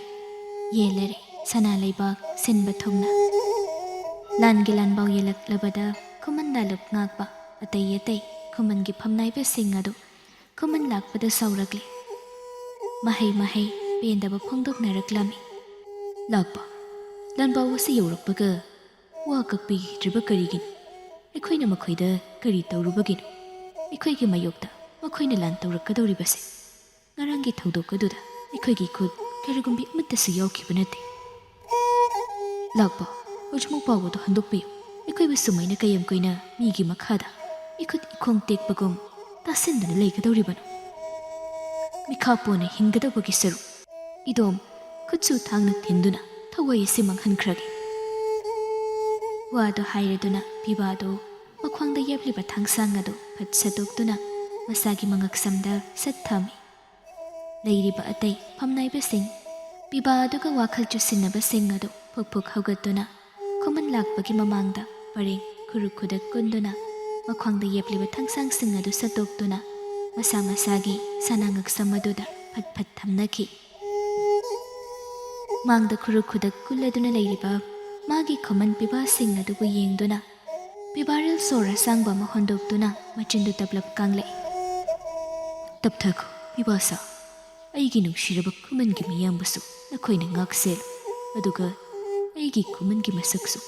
ꯌꯦꯜꯂꯔꯦ, ꯁꯅꯥ ꯂꯩꯕꯥꯛ ꯁꯤꯟꯕ ꯊꯨꯡꯅ꯫ ꯂꯥꯟꯒꯤ ꯂꯥꯟꯕꯥꯎ ꯌꯦꯜꯂꯛꯂꯕꯗ ꯈꯨꯃꯟ ꯂꯥꯂꯨꯞ ꯉꯥꯛꯄ ꯑꯇꯩ ꯑꯇꯩ ꯈꯨꯃꯟꯒꯤ ꯐꯝꯅꯥꯏꯕꯁꯤꯡ ꯑꯗꯨ ꯈꯨꯃꯟ ꯂꯥꯛꯄꯗ ꯁꯥꯎꯔꯛꯂꯦ꯫ ꯃꯍꯩ ꯃꯍꯩ ꯄꯦꯟꯗꯕ ꯐꯣꯡꯗꯣꯛꯅꯔꯛꯂꯝꯃꯤ꯫ "ꯂꯥꯛꯄ, ꯂꯥꯟꯕꯥꯎ ꯑꯁꯤ ꯌꯧꯔꯛꯄꯒ ꯋꯥ ꯀꯛꯄꯤꯈꯤꯗ꯭ꯔꯤꯕ ꯀꯔꯤꯒꯤꯅꯣ? ꯑꯩꯈꯣꯏꯅ ꯃꯈꯣꯏꯗ ꯀꯔꯤ ꯇꯧꯔꯨꯕꯒꯤꯅꯣ? ꯑꯩꯈꯣꯏꯒꯤ ꯃꯥꯌꯣꯛꯇ ꯃꯈꯣꯏꯅ ꯂꯥꯟ ꯇꯧꯔꯛꯀꯗꯧꯔꯤꯕꯁꯦ? ꯉꯔꯥꯡꯒꯤ ꯊꯧꯗꯣꯛ ꯑꯗꯨꯗ ꯑꯩꯈꯣꯏꯒꯤ ꯈꯨꯠ ꯀꯔꯤꯒꯨꯝꯕꯤ ꯑꯃꯠꯇꯁꯨ ꯌꯥꯎꯈꯤꯕ ꯅꯠꯇꯦ꯫ ꯂꯥꯛꯄ, ꯍꯧꯖꯤꯛꯃꯛ ꯄꯥꯎ ꯑꯗꯨ ꯍꯟꯗꯣꯛꯄꯤꯌꯨ꯫ ꯑꯩꯈꯣꯏꯕꯨ ꯁꯨꯃꯥꯏꯅ ꯀꯌꯥꯝ ꯀꯨꯏꯅ ꯃꯤꯒꯤ ꯃꯈꯥꯗ ꯏꯈꯨꯠ ꯏꯈꯣꯡ ꯇꯦꯛꯄꯒꯨꯝ ꯇꯥꯁꯤꯟꯗꯨꯅ ꯂꯩꯒꯗꯧꯔꯤꯕꯅꯣ? ꯃꯤꯈꯥ ꯄꯣꯟꯅ ꯍꯤꯡꯒꯗꯧꯕꯒꯤ ꯁꯔꯨꯛ, ꯏꯗꯣꯝ ꯈꯨꯠꯁꯨ ꯊꯥꯡꯅ ꯊꯤꯟꯗꯨꯅ ꯊꯋꯥꯏ ꯑꯁꯤ ꯃꯥꯡꯍꯟꯈ꯭ꯔꯒꯦ꯫ ꯋꯥꯗꯨ ꯍꯥꯏꯔꯗꯨꯅ ꯄꯤꯕꯥꯗꯨ ꯃꯈ꯭ꯋꯥꯡꯗ ꯌꯦꯞꯂꯤꯕ ꯊꯥꯡꯁꯥꯡ ꯑꯗꯨ ꯐꯠ ꯁꯠꯇꯣꯛꯇꯨꯅ ꯃꯁꯥꯒꯤ ꯃꯉꯛꯁꯝꯗ ꯁꯠ ꯊꯝꯃꯤ꯫ ꯂꯩꯔꯤꯕ ꯑꯇꯩ ꯐꯝꯅꯥꯏꯕꯁꯤꯡ ꯄꯤꯕꯥ ꯑꯗꯨꯒ ꯋꯥꯈꯜ ꯆꯨꯁꯤꯟꯅꯕꯁꯤꯡ ꯑꯗꯨ ꯐꯨꯛ ꯐꯨꯛ ꯍꯧꯒꯠꯇꯨꯅ ꯈꯨꯃꯟ ꯂꯥꯛꯄꯒꯤ ꯃꯃꯥꯡꯗ ꯄꯔꯦꯡ ꯈꯨꯔꯨ ꯈꯨꯗꯛ ꯀꯨꯟꯗꯨꯅ ꯃꯈ꯭ꯋꯥꯡꯗ ꯌꯦꯞꯂꯤꯕ ꯊꯥꯡꯁꯥꯡꯁꯤꯡ ꯑꯗꯨ ꯁꯠꯇꯣꯛꯇꯨꯅ ꯃꯁꯥ ꯃꯁꯥꯒꯤ ꯁꯅꯥ ꯉꯛꯁꯝ ꯑꯗꯨꯗ ꯐꯠ ꯐꯠ ꯊꯝꯅꯈꯤ꯫ ꯃꯥꯡꯗ ꯈꯨꯔꯨ ꯈꯨꯗꯛ ꯀꯨꯜꯂꯗꯨꯅ ꯂꯩꯔꯤꯕ ꯃꯥꯒꯤ ꯈꯨꯃꯟ ꯄꯤꯕꯥꯁꯤꯡ ꯑꯗꯨꯕꯨ ꯌꯦꯡꯗꯨꯅ ꯄꯤꯕꯥꯔꯦꯜ ꯁꯣꯔ ꯑꯁꯥꯡꯕ ꯑꯃ ꯍꯣꯟꯗꯣꯛꯇꯨꯅ ꯃꯆꯤꯟꯗꯨ ꯇꯞꯂꯞ ꯀꯥꯡꯂꯛꯏ꯫ "ꯇꯞꯊꯈꯣ, ꯄꯤꯕꯥꯁꯥ꯫ ꯑꯩꯒꯤ ꯅꯨꯡꯁꯤꯔꯕ ꯈꯨꯃꯟꯒꯤ ꯃꯤꯌꯥꯝꯕꯁꯨ ꯅꯈꯣꯏꯅ ꯉꯥꯛꯁꯦꯜꯂꯨ, ꯑꯗꯨꯒ ꯑꯩꯒꯤ ꯈꯨꯃꯟꯒꯤ ꯃꯁꯛꯁꯨ꯫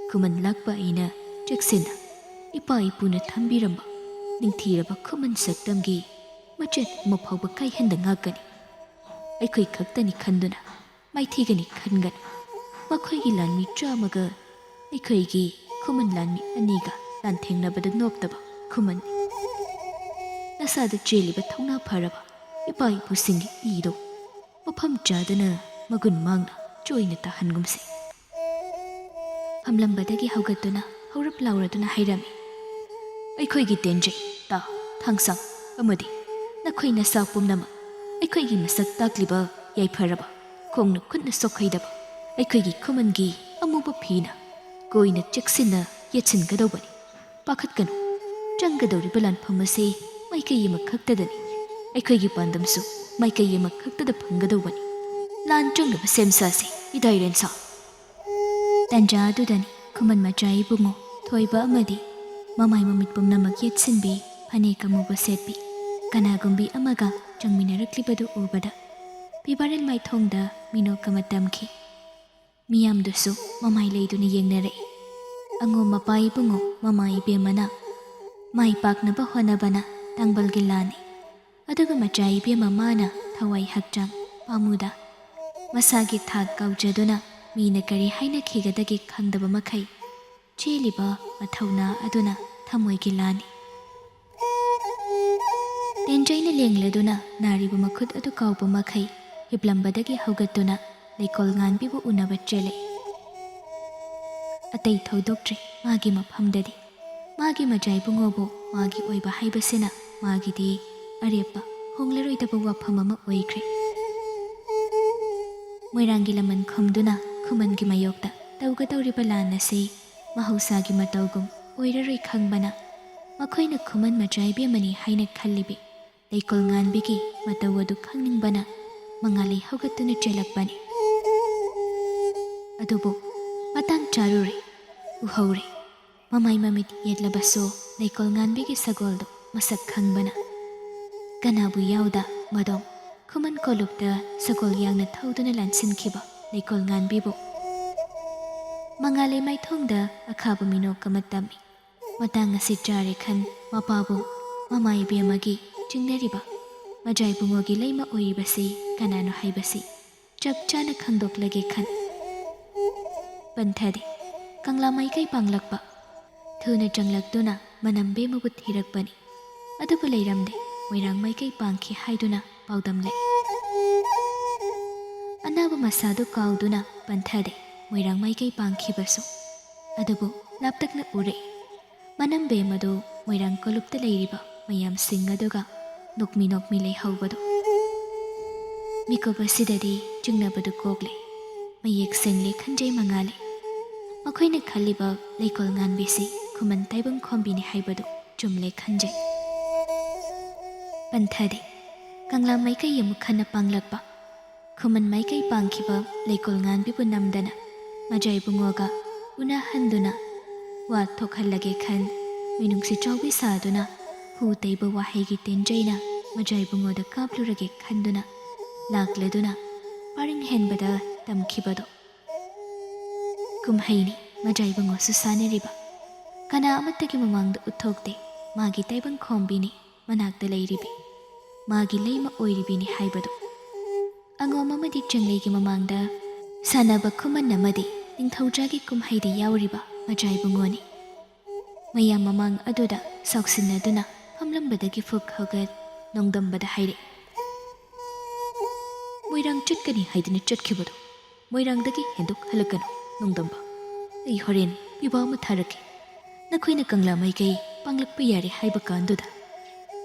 ꯈꯨꯃꯟ ꯂꯥꯛꯄ ꯑꯩꯅ ꯆꯦꯛꯁꯤꯟꯅ ꯏꯄꯥ ꯏꯄꯨꯅ ꯊꯝꯕꯤꯔꯝꯕ ꯅꯤꯡꯊꯤꯔꯕ ꯈꯨꯃꯟ ꯁꯛꯇꯝꯒꯤ ꯃꯆꯦꯠ ꯑꯃ ꯐꯥꯎꯕ ꯀꯥꯏꯍꯟꯗ ꯉꯥꯛꯀꯅꯤ꯫ ꯑꯩꯈꯣꯏ ꯈꯛꯇꯅꯤ ꯈꯟꯗꯨꯅ ꯃꯥꯏꯊꯤꯒꯅꯤ ꯈꯟꯒꯅꯨ꯫ ꯃꯈꯣꯏꯒꯤ ꯂꯥꯟꯃꯤ ꯆꯥꯝꯃꯒ ꯑꯩꯈꯣꯏꯒꯤ ꯈꯨꯃꯟ ꯂꯥꯟꯃꯤ ꯑꯅꯤꯒ ꯂꯥꯟꯊꯦꯡꯅꯕꯗ ꯅꯣꯞꯇꯕ ꯈꯨꯃꯟꯅꯤ꯫ ꯅꯁꯥꯗ ꯆꯦꯜꯂꯤꯕ ꯊꯧꯅꯥ ꯐꯔꯕ ꯏꯄꯥ ꯏꯄꯨꯁꯤꯡꯒꯤ ꯏꯗꯣ ꯃꯐꯝ ꯆꯥꯗꯅ ꯃꯒꯨꯟ ꯃꯥꯡꯅ ꯆꯣꯏꯅ ꯇꯥꯍꯟꯒꯨꯝꯁꯤ꯫" ꯐꯝꯂꯝꯕꯗꯒꯤ ꯍꯧꯒꯠꯇꯨꯅ ꯍꯧꯔꯞ ꯂꯥꯎꯔꯗꯨꯅ ꯍꯥꯏꯔꯝꯃꯤ, "ꯑꯩꯈꯣꯏꯒꯤ ꯇꯦꯟꯖꯩ, ꯇꯥ, ꯊꯥꯡꯁꯥꯡ ꯑꯃꯗꯤ ꯅꯈꯣꯏ ꯅꯁꯥ ꯄꯨꯝꯅꯃꯛ ꯑꯩꯈꯣꯏꯒꯤ ꯃꯁꯛ ꯇꯥꯛꯂꯤꯕ ꯌꯥꯏꯐꯔꯕ ꯈꯣꯡꯅ ꯈꯨꯠꯅ ꯁꯣꯛꯍꯩꯗꯕ ꯑꯩꯈꯣꯏꯒꯤ ꯈꯨꯃꯟꯒꯤ ꯑꯃꯨꯕ ꯐꯤꯅ ꯀꯣꯏꯅ ꯆꯦꯛꯁꯤꯟꯅ ꯌꯦꯠꯁꯤꯟꯒꯗꯧꯕꯅꯤ꯫ ꯄꯥꯈꯠꯀꯅꯨ, ꯆꯪꯒꯗꯧꯔꯤꯕ ꯂꯥꯟꯐꯝ ꯑꯁꯤ ꯃꯥꯏꯀꯩ ꯑꯃꯈꯛꯇꯗꯅꯤ꯫ ꯑꯩꯈꯣꯏꯒꯤ ꯄꯥꯟꯗꯝꯁꯨ ꯃꯥꯏꯀꯩ ꯑꯃꯈꯛꯇꯗ ꯐꯪꯒꯗꯧꯕꯅꯤ꯫ ꯂꯥꯟ ꯆꯪꯅꯕ ꯁꯦꯝ ꯁꯥꯁꯤ, ꯏꯗꯥꯏ ꯔꯦꯟꯁꯥ꯫" ꯇꯟꯖꯥ ꯑꯗꯨꯗꯅꯤ ꯈꯨꯃꯟ ꯃꯆꯥ ꯏꯕꯨꯡꯉꯣ ꯊꯣꯏꯕ ꯑꯃꯗꯤ ꯃꯃꯥꯏ ꯃꯃꯤꯠ ꯄꯨꯝꯅꯃꯛ ꯌꯦꯠꯁꯤꯟꯕꯤ, ꯐꯅꯦꯛ ꯑꯃꯨꯕ ꯁꯦꯠꯄꯤ, ꯀꯅꯥꯒꯨꯝꯕꯤ ꯑꯃꯒ ꯆꯪꯃꯤꯟꯅꯔꯛꯂꯤꯕꯗꯨ ꯎꯕꯗ ꯄꯤꯕꯥꯔꯦꯜ ꯃꯥꯏꯊꯣꯡꯗ ꯃꯤꯅꯣꯛ ꯑꯃ ꯇꯝꯈꯤ꯫ ꯃꯤꯌꯥꯝꯗꯨꯁꯨ ꯃꯃꯥꯏ ꯂꯩꯗꯨꯅ ꯌꯦꯡꯅꯔꯛꯏ꯫ ꯑꯉꯣꯝ ꯃꯄꯥ ꯏꯕꯨꯡꯉꯣ ꯃꯃꯥ ꯏꯕꯦꯝꯃꯅ ꯃꯥꯏ ꯄꯥꯛꯅꯕ ꯍꯣꯠꯅꯕꯅ ꯇꯥꯡꯕꯜꯒꯤ ꯂꯥꯟꯅꯤ꯫ ꯑꯗꯨꯒ ꯃꯆꯥ ꯏꯕꯦꯝꯃ ꯃꯥꯅ ꯊꯋꯥꯏ ꯍꯛꯆꯥꯡ ꯄꯥꯝꯃꯨꯗ ꯃꯁꯥꯒꯤ ꯊꯥꯛ ꯀꯥꯎꯖꯗꯨꯅ ꯃꯤꯅ ꯀꯔꯤ ꯍꯥꯏꯅꯈꯤꯒꯗꯒꯦ ꯈꯪꯗꯕ ꯃꯈꯩ ꯆꯦꯜꯂꯤꯕ ꯃꯊꯧꯅꯥ ꯑꯗꯨꯅ ꯊꯃꯣꯏꯒꯤ ꯂꯥꯟꯅꯤ꯫ ꯇꯦꯟꯖꯩꯅ ꯂꯦꯡꯂꯗꯨꯅ ꯅꯥꯔꯤꯕ ꯃꯈꯨꯠ ꯑꯗꯨ ꯀꯥꯎꯕ ꯃꯈꯩ ꯍꯤꯞꯂꯝꯕꯗꯒꯤ ꯍꯧꯒꯠꯇꯨꯅ ꯂꯩꯀꯣꯜ ꯉꯥꯟꯕꯤꯕꯨ ꯎꯅꯕ ꯆꯦꯜꯂꯛꯏ꯫ ꯑꯇꯩ ꯊꯧꯗꯣꯛꯇ꯭ꯔꯦ ꯃꯥꯒꯤ ꯃꯐꯝꯗꯗꯤ꯫ ꯃꯥꯒꯤ ꯃꯖꯥꯏꯕꯨꯡꯉꯣꯕꯨ ꯃꯥꯒꯤ ꯑꯣꯏꯕ ꯍꯥꯏꯕꯁꯤꯅ ꯃꯥꯒꯤꯗꯤ ꯑꯔꯦꯞꯄ ꯍꯣꯡꯂꯔꯣꯏꯗꯕ ꯋꯥꯐꯝ ꯑꯃ ꯑꯣꯏꯈ꯭ꯔꯦ꯫ ꯃꯣꯏꯔꯥꯡꯒꯤ ꯂꯃꯟ ꯈꯨꯝꯗꯨꯅ ꯈꯨꯃꯟꯒꯤ ꯃꯥꯌꯣꯛꯇ ꯇꯧꯒꯗꯧꯔꯤꯕ ꯂꯥꯟ ꯑꯁꯤ ꯃꯍꯧꯁꯥꯒꯤ ꯃꯇꯧꯒꯨꯝ ꯑꯣꯏꯔꯔꯣꯏ ꯈꯪꯕꯅ ꯃꯈꯣꯏꯅ ꯈꯨꯃꯟ ꯃꯆꯥ ꯏꯕꯦꯝꯃꯅꯤ ꯍꯥꯏꯅ ꯈꯜꯂꯤꯕꯤ ꯂꯩꯀꯣꯜ ꯉꯥꯟꯕꯤꯒꯤ ꯃꯇꯧ ꯑꯗꯨ ꯈꯪꯅꯤꯡꯕꯅ ꯃꯉꯥꯂꯩ ꯍꯧꯒꯠꯇꯨꯅ ꯆꯦꯜꯂꯛꯄꯅꯤ꯫ ꯑꯗꯨꯕꯨ ꯃꯇꯥꯡ ꯆꯥꯔꯨꯔꯦ, ꯎꯍꯧꯔꯦ꯫ ꯃꯃꯥꯏ ꯃꯃꯤꯠ ꯌꯦꯠꯂꯕꯁꯨ ꯂꯩꯀꯣꯜ ꯉꯥꯟꯕꯤꯒꯤ ꯁꯒꯣꯜꯗꯨ ꯃꯁꯛ ꯈꯪꯕꯅ ꯀꯅꯥꯕꯨ ꯌꯥꯎꯗ ꯃꯗꯣꯝ ꯈꯨꯃꯟ ꯀꯣꯂꯨꯞꯇ ꯁꯒꯣꯜ ꯌꯥꯡꯅ ꯊꯧꯗꯨꯅ ꯂꯥꯟꯁꯤꯟꯈꯤꯕ ꯂꯩꯀꯣꯜ ꯉꯥꯟꯕꯤꯕꯨ ꯃꯉꯥꯂꯩ ꯃꯥꯏꯊꯣꯡꯗ ꯑꯈꯥꯕ ꯃꯤꯅꯣꯛ ꯑꯃ ꯇꯝꯃꯤ꯫ ꯃꯇꯥꯡ ꯑꯁꯤ ꯆꯥꯔꯦ ꯈꯟ ꯃꯄꯥꯕꯨ ꯃꯃꯥ ꯏꯕꯦꯝꯃꯒꯤ ꯆꯤꯡꯅꯔꯤꯕ ꯃꯖꯥꯏꯕꯨꯡꯉꯣꯒꯤ ꯂꯩꯃ ꯑꯣꯏꯔꯤꯕꯁꯤ ꯀꯅꯥꯅꯣ ꯍꯥꯏꯕꯁꯤ ꯆꯞ ꯆꯥꯅ ꯈꯪꯗꯣꯛꯂꯒꯦ ꯈꯟ ꯄꯟꯊꯗꯦ꯫ ꯀꯪꯂꯥ ꯃꯥꯏꯀꯩ ꯄꯥꯡꯂꯛꯄ ꯊꯨꯅ ꯆꯪꯂꯛꯇꯨꯅ ꯃꯅꯝꯕꯦꯝꯃꯕꯨ ꯊꯤꯔꯛꯄꯅꯤ꯫ ꯑꯗꯨꯕꯨ ꯂꯩꯔꯝꯗꯦ꯫ ꯃꯣꯏꯔꯥꯡ ꯃꯥꯏꯀꯩ ꯄꯥꯡꯈꯤ ꯍꯥꯏꯗꯨꯅ ꯄꯥꯎꯗꯝꯂꯛꯏ꯫ ꯑꯅꯥꯕ ꯃꯁꯥꯗꯨ ꯀꯥꯎꯗꯨꯅ ꯄꯟꯊꯗꯦ꯫ ꯃꯣꯏꯔꯥꯡ ꯃꯥꯏꯀꯩ ꯄꯥꯡꯈꯤꯕꯁꯨ ꯑꯗꯨꯕꯨ ꯂꯥꯞꯇꯛꯅ ꯎꯔꯛꯏ꯫ ꯃꯅꯝꯕꯦꯝꯃꯗꯨ ꯃꯣꯏꯔꯥꯡ ꯀꯣꯂꯨꯞꯇ ꯂꯩꯔꯤꯕ ꯃꯌꯥꯝꯁꯤꯡ ꯑꯗꯨꯒ ꯅꯣꯛꯃꯤ ꯅꯣꯛꯃꯤ ꯂꯩꯍꯧꯕꯗꯨ꯫ ꯃꯤꯀꯨꯞ ꯑꯁꯤꯗꯗꯤ ꯆꯤꯡꯅꯕꯗꯨ ꯀꯣꯛꯂꯦ꯫ ꯃꯌꯦꯛ ꯁꯦꯡꯂꯦ ꯈꯟꯖꯩ ꯃꯉꯥꯂꯩ꯫ ꯃꯈꯣꯏꯅ ꯈꯜꯂꯤꯕ ꯂꯩꯀꯣꯜ ꯉꯥꯟꯕꯤꯁꯤ ꯈꯨꯃꯟ ꯇꯥꯏꯕꯪ ꯈꯣꯝꯕꯤꯅꯤ ꯍꯥꯏꯕꯗꯨ ꯆꯨꯝꯂꯦ ꯈꯟꯖꯩ꯫ ꯄꯟꯊꯗꯦ꯫ ꯀꯪꯂꯥ ꯃꯥꯏꯀꯩ ꯑꯃꯨꯛ ꯍꯟꯅ ꯄꯥꯡꯂꯛꯄ ꯈꯨꯃꯟ ꯃꯥꯏꯀꯩ ꯄꯥꯡꯈꯤꯕ ꯂꯩꯀꯣꯜ ꯉꯥꯟꯕꯤꯕꯨ ꯅꯝꯗꯅ ꯃꯖꯥꯏꯕꯨꯡꯉꯣꯒ ꯎꯅꯍꯟꯗꯨꯅ ꯋꯥ ꯊꯣꯛꯍꯜꯂꯒꯦ ꯈꯟ ꯃꯤꯅꯨꯡꯁꯤ ꯆꯥꯎꯕꯤ ꯁꯥꯗꯨꯅ ꯍꯨ ꯇꯩꯕ ꯋꯥꯍꯩꯒꯤ ꯇꯦꯟꯖꯩꯅ ꯃꯖꯥꯏꯕꯨꯡꯉꯣꯗ ꯀꯥꯞꯂꯨꯔꯒꯦ ꯈꯟꯗꯨꯅ ꯂꯥꯛꯂꯗꯨꯅ ꯄꯔꯤꯡ ꯍꯦꯟꯕꯗ ꯇꯝꯈꯤꯕꯗꯣ꯫ ꯀꯨꯝꯍꯩꯅꯤ ꯃꯖꯥ ꯏꯕꯨꯡꯉꯣꯁꯨ ꯁꯥꯟꯅꯔꯤꯕ꯫ ꯀꯅꯥ ꯑꯃꯠꯇꯒꯤ ꯃꯃꯥꯡꯗ ꯎꯠꯊꯣꯛꯇꯦ꯫ ꯃꯥꯒꯤ ꯇꯥꯏꯕꯪ ꯈꯣꯝꯕꯤꯅꯤ ꯃꯅꯥꯛꯇ ꯂꯩꯔꯤꯕꯤ, ꯃꯥꯒꯤ ꯂꯩꯃ ꯑꯣꯏꯔꯤꯕꯤꯅꯤ ꯍꯥꯏꯕꯗꯨ꯫ ꯑꯉꯣꯝ ꯑꯃꯗꯤ ꯆꯪꯂꯩꯒꯤ ꯃꯃꯥꯡꯗ ꯁꯥꯟꯅꯕ ꯈꯨꯃꯟ ꯑꯃꯗꯤ ꯅꯤꯡꯊꯧꯖꯥꯒꯤ ꯀꯨꯝꯍꯩꯗ ꯌꯥꯎꯔꯤꯕ ꯃꯖꯥ ꯏꯕꯨꯡꯉꯣꯅꯤ꯫ ꯃꯌꯥꯝ ꯃꯃꯥꯡ ꯑꯗꯨꯗ ꯁꯥꯎꯁꯤꯟꯅꯗꯨꯅ ꯐꯝꯂꯝꯕꯗꯒꯤ ꯐꯨꯛ ꯍꯧꯒꯠ ꯅꯣꯡꯗꯝꯕꯗ ꯍꯥꯏꯔꯛꯏ, "ꯃꯣꯏꯔꯥꯡ ꯆꯠꯀꯅꯤ ꯍꯥꯏꯗꯨꯅ ꯆꯠꯈꯤꯕꯗꯣ ꯃꯣꯏꯔꯥꯡꯗꯒꯤ ꯍꯦꯟꯗꯣꯛ ꯍꯜꯂꯛꯀꯅꯨ ꯅꯣꯡꯗꯝꯕ꯫ ꯑꯩ ꯍꯣꯔꯦꯟ ꯄꯤꯕꯥ ꯑꯃ ꯊꯥꯔꯛꯀꯦ꯫ ꯅꯈꯣꯏꯅ ꯀꯪꯂꯥ ꯃꯥꯏꯀꯩ ꯄꯥꯡꯂꯛꯄ ꯌꯥꯔꯦ ꯍꯥꯏꯕ ꯀꯥꯟꯗꯨꯗ"꯫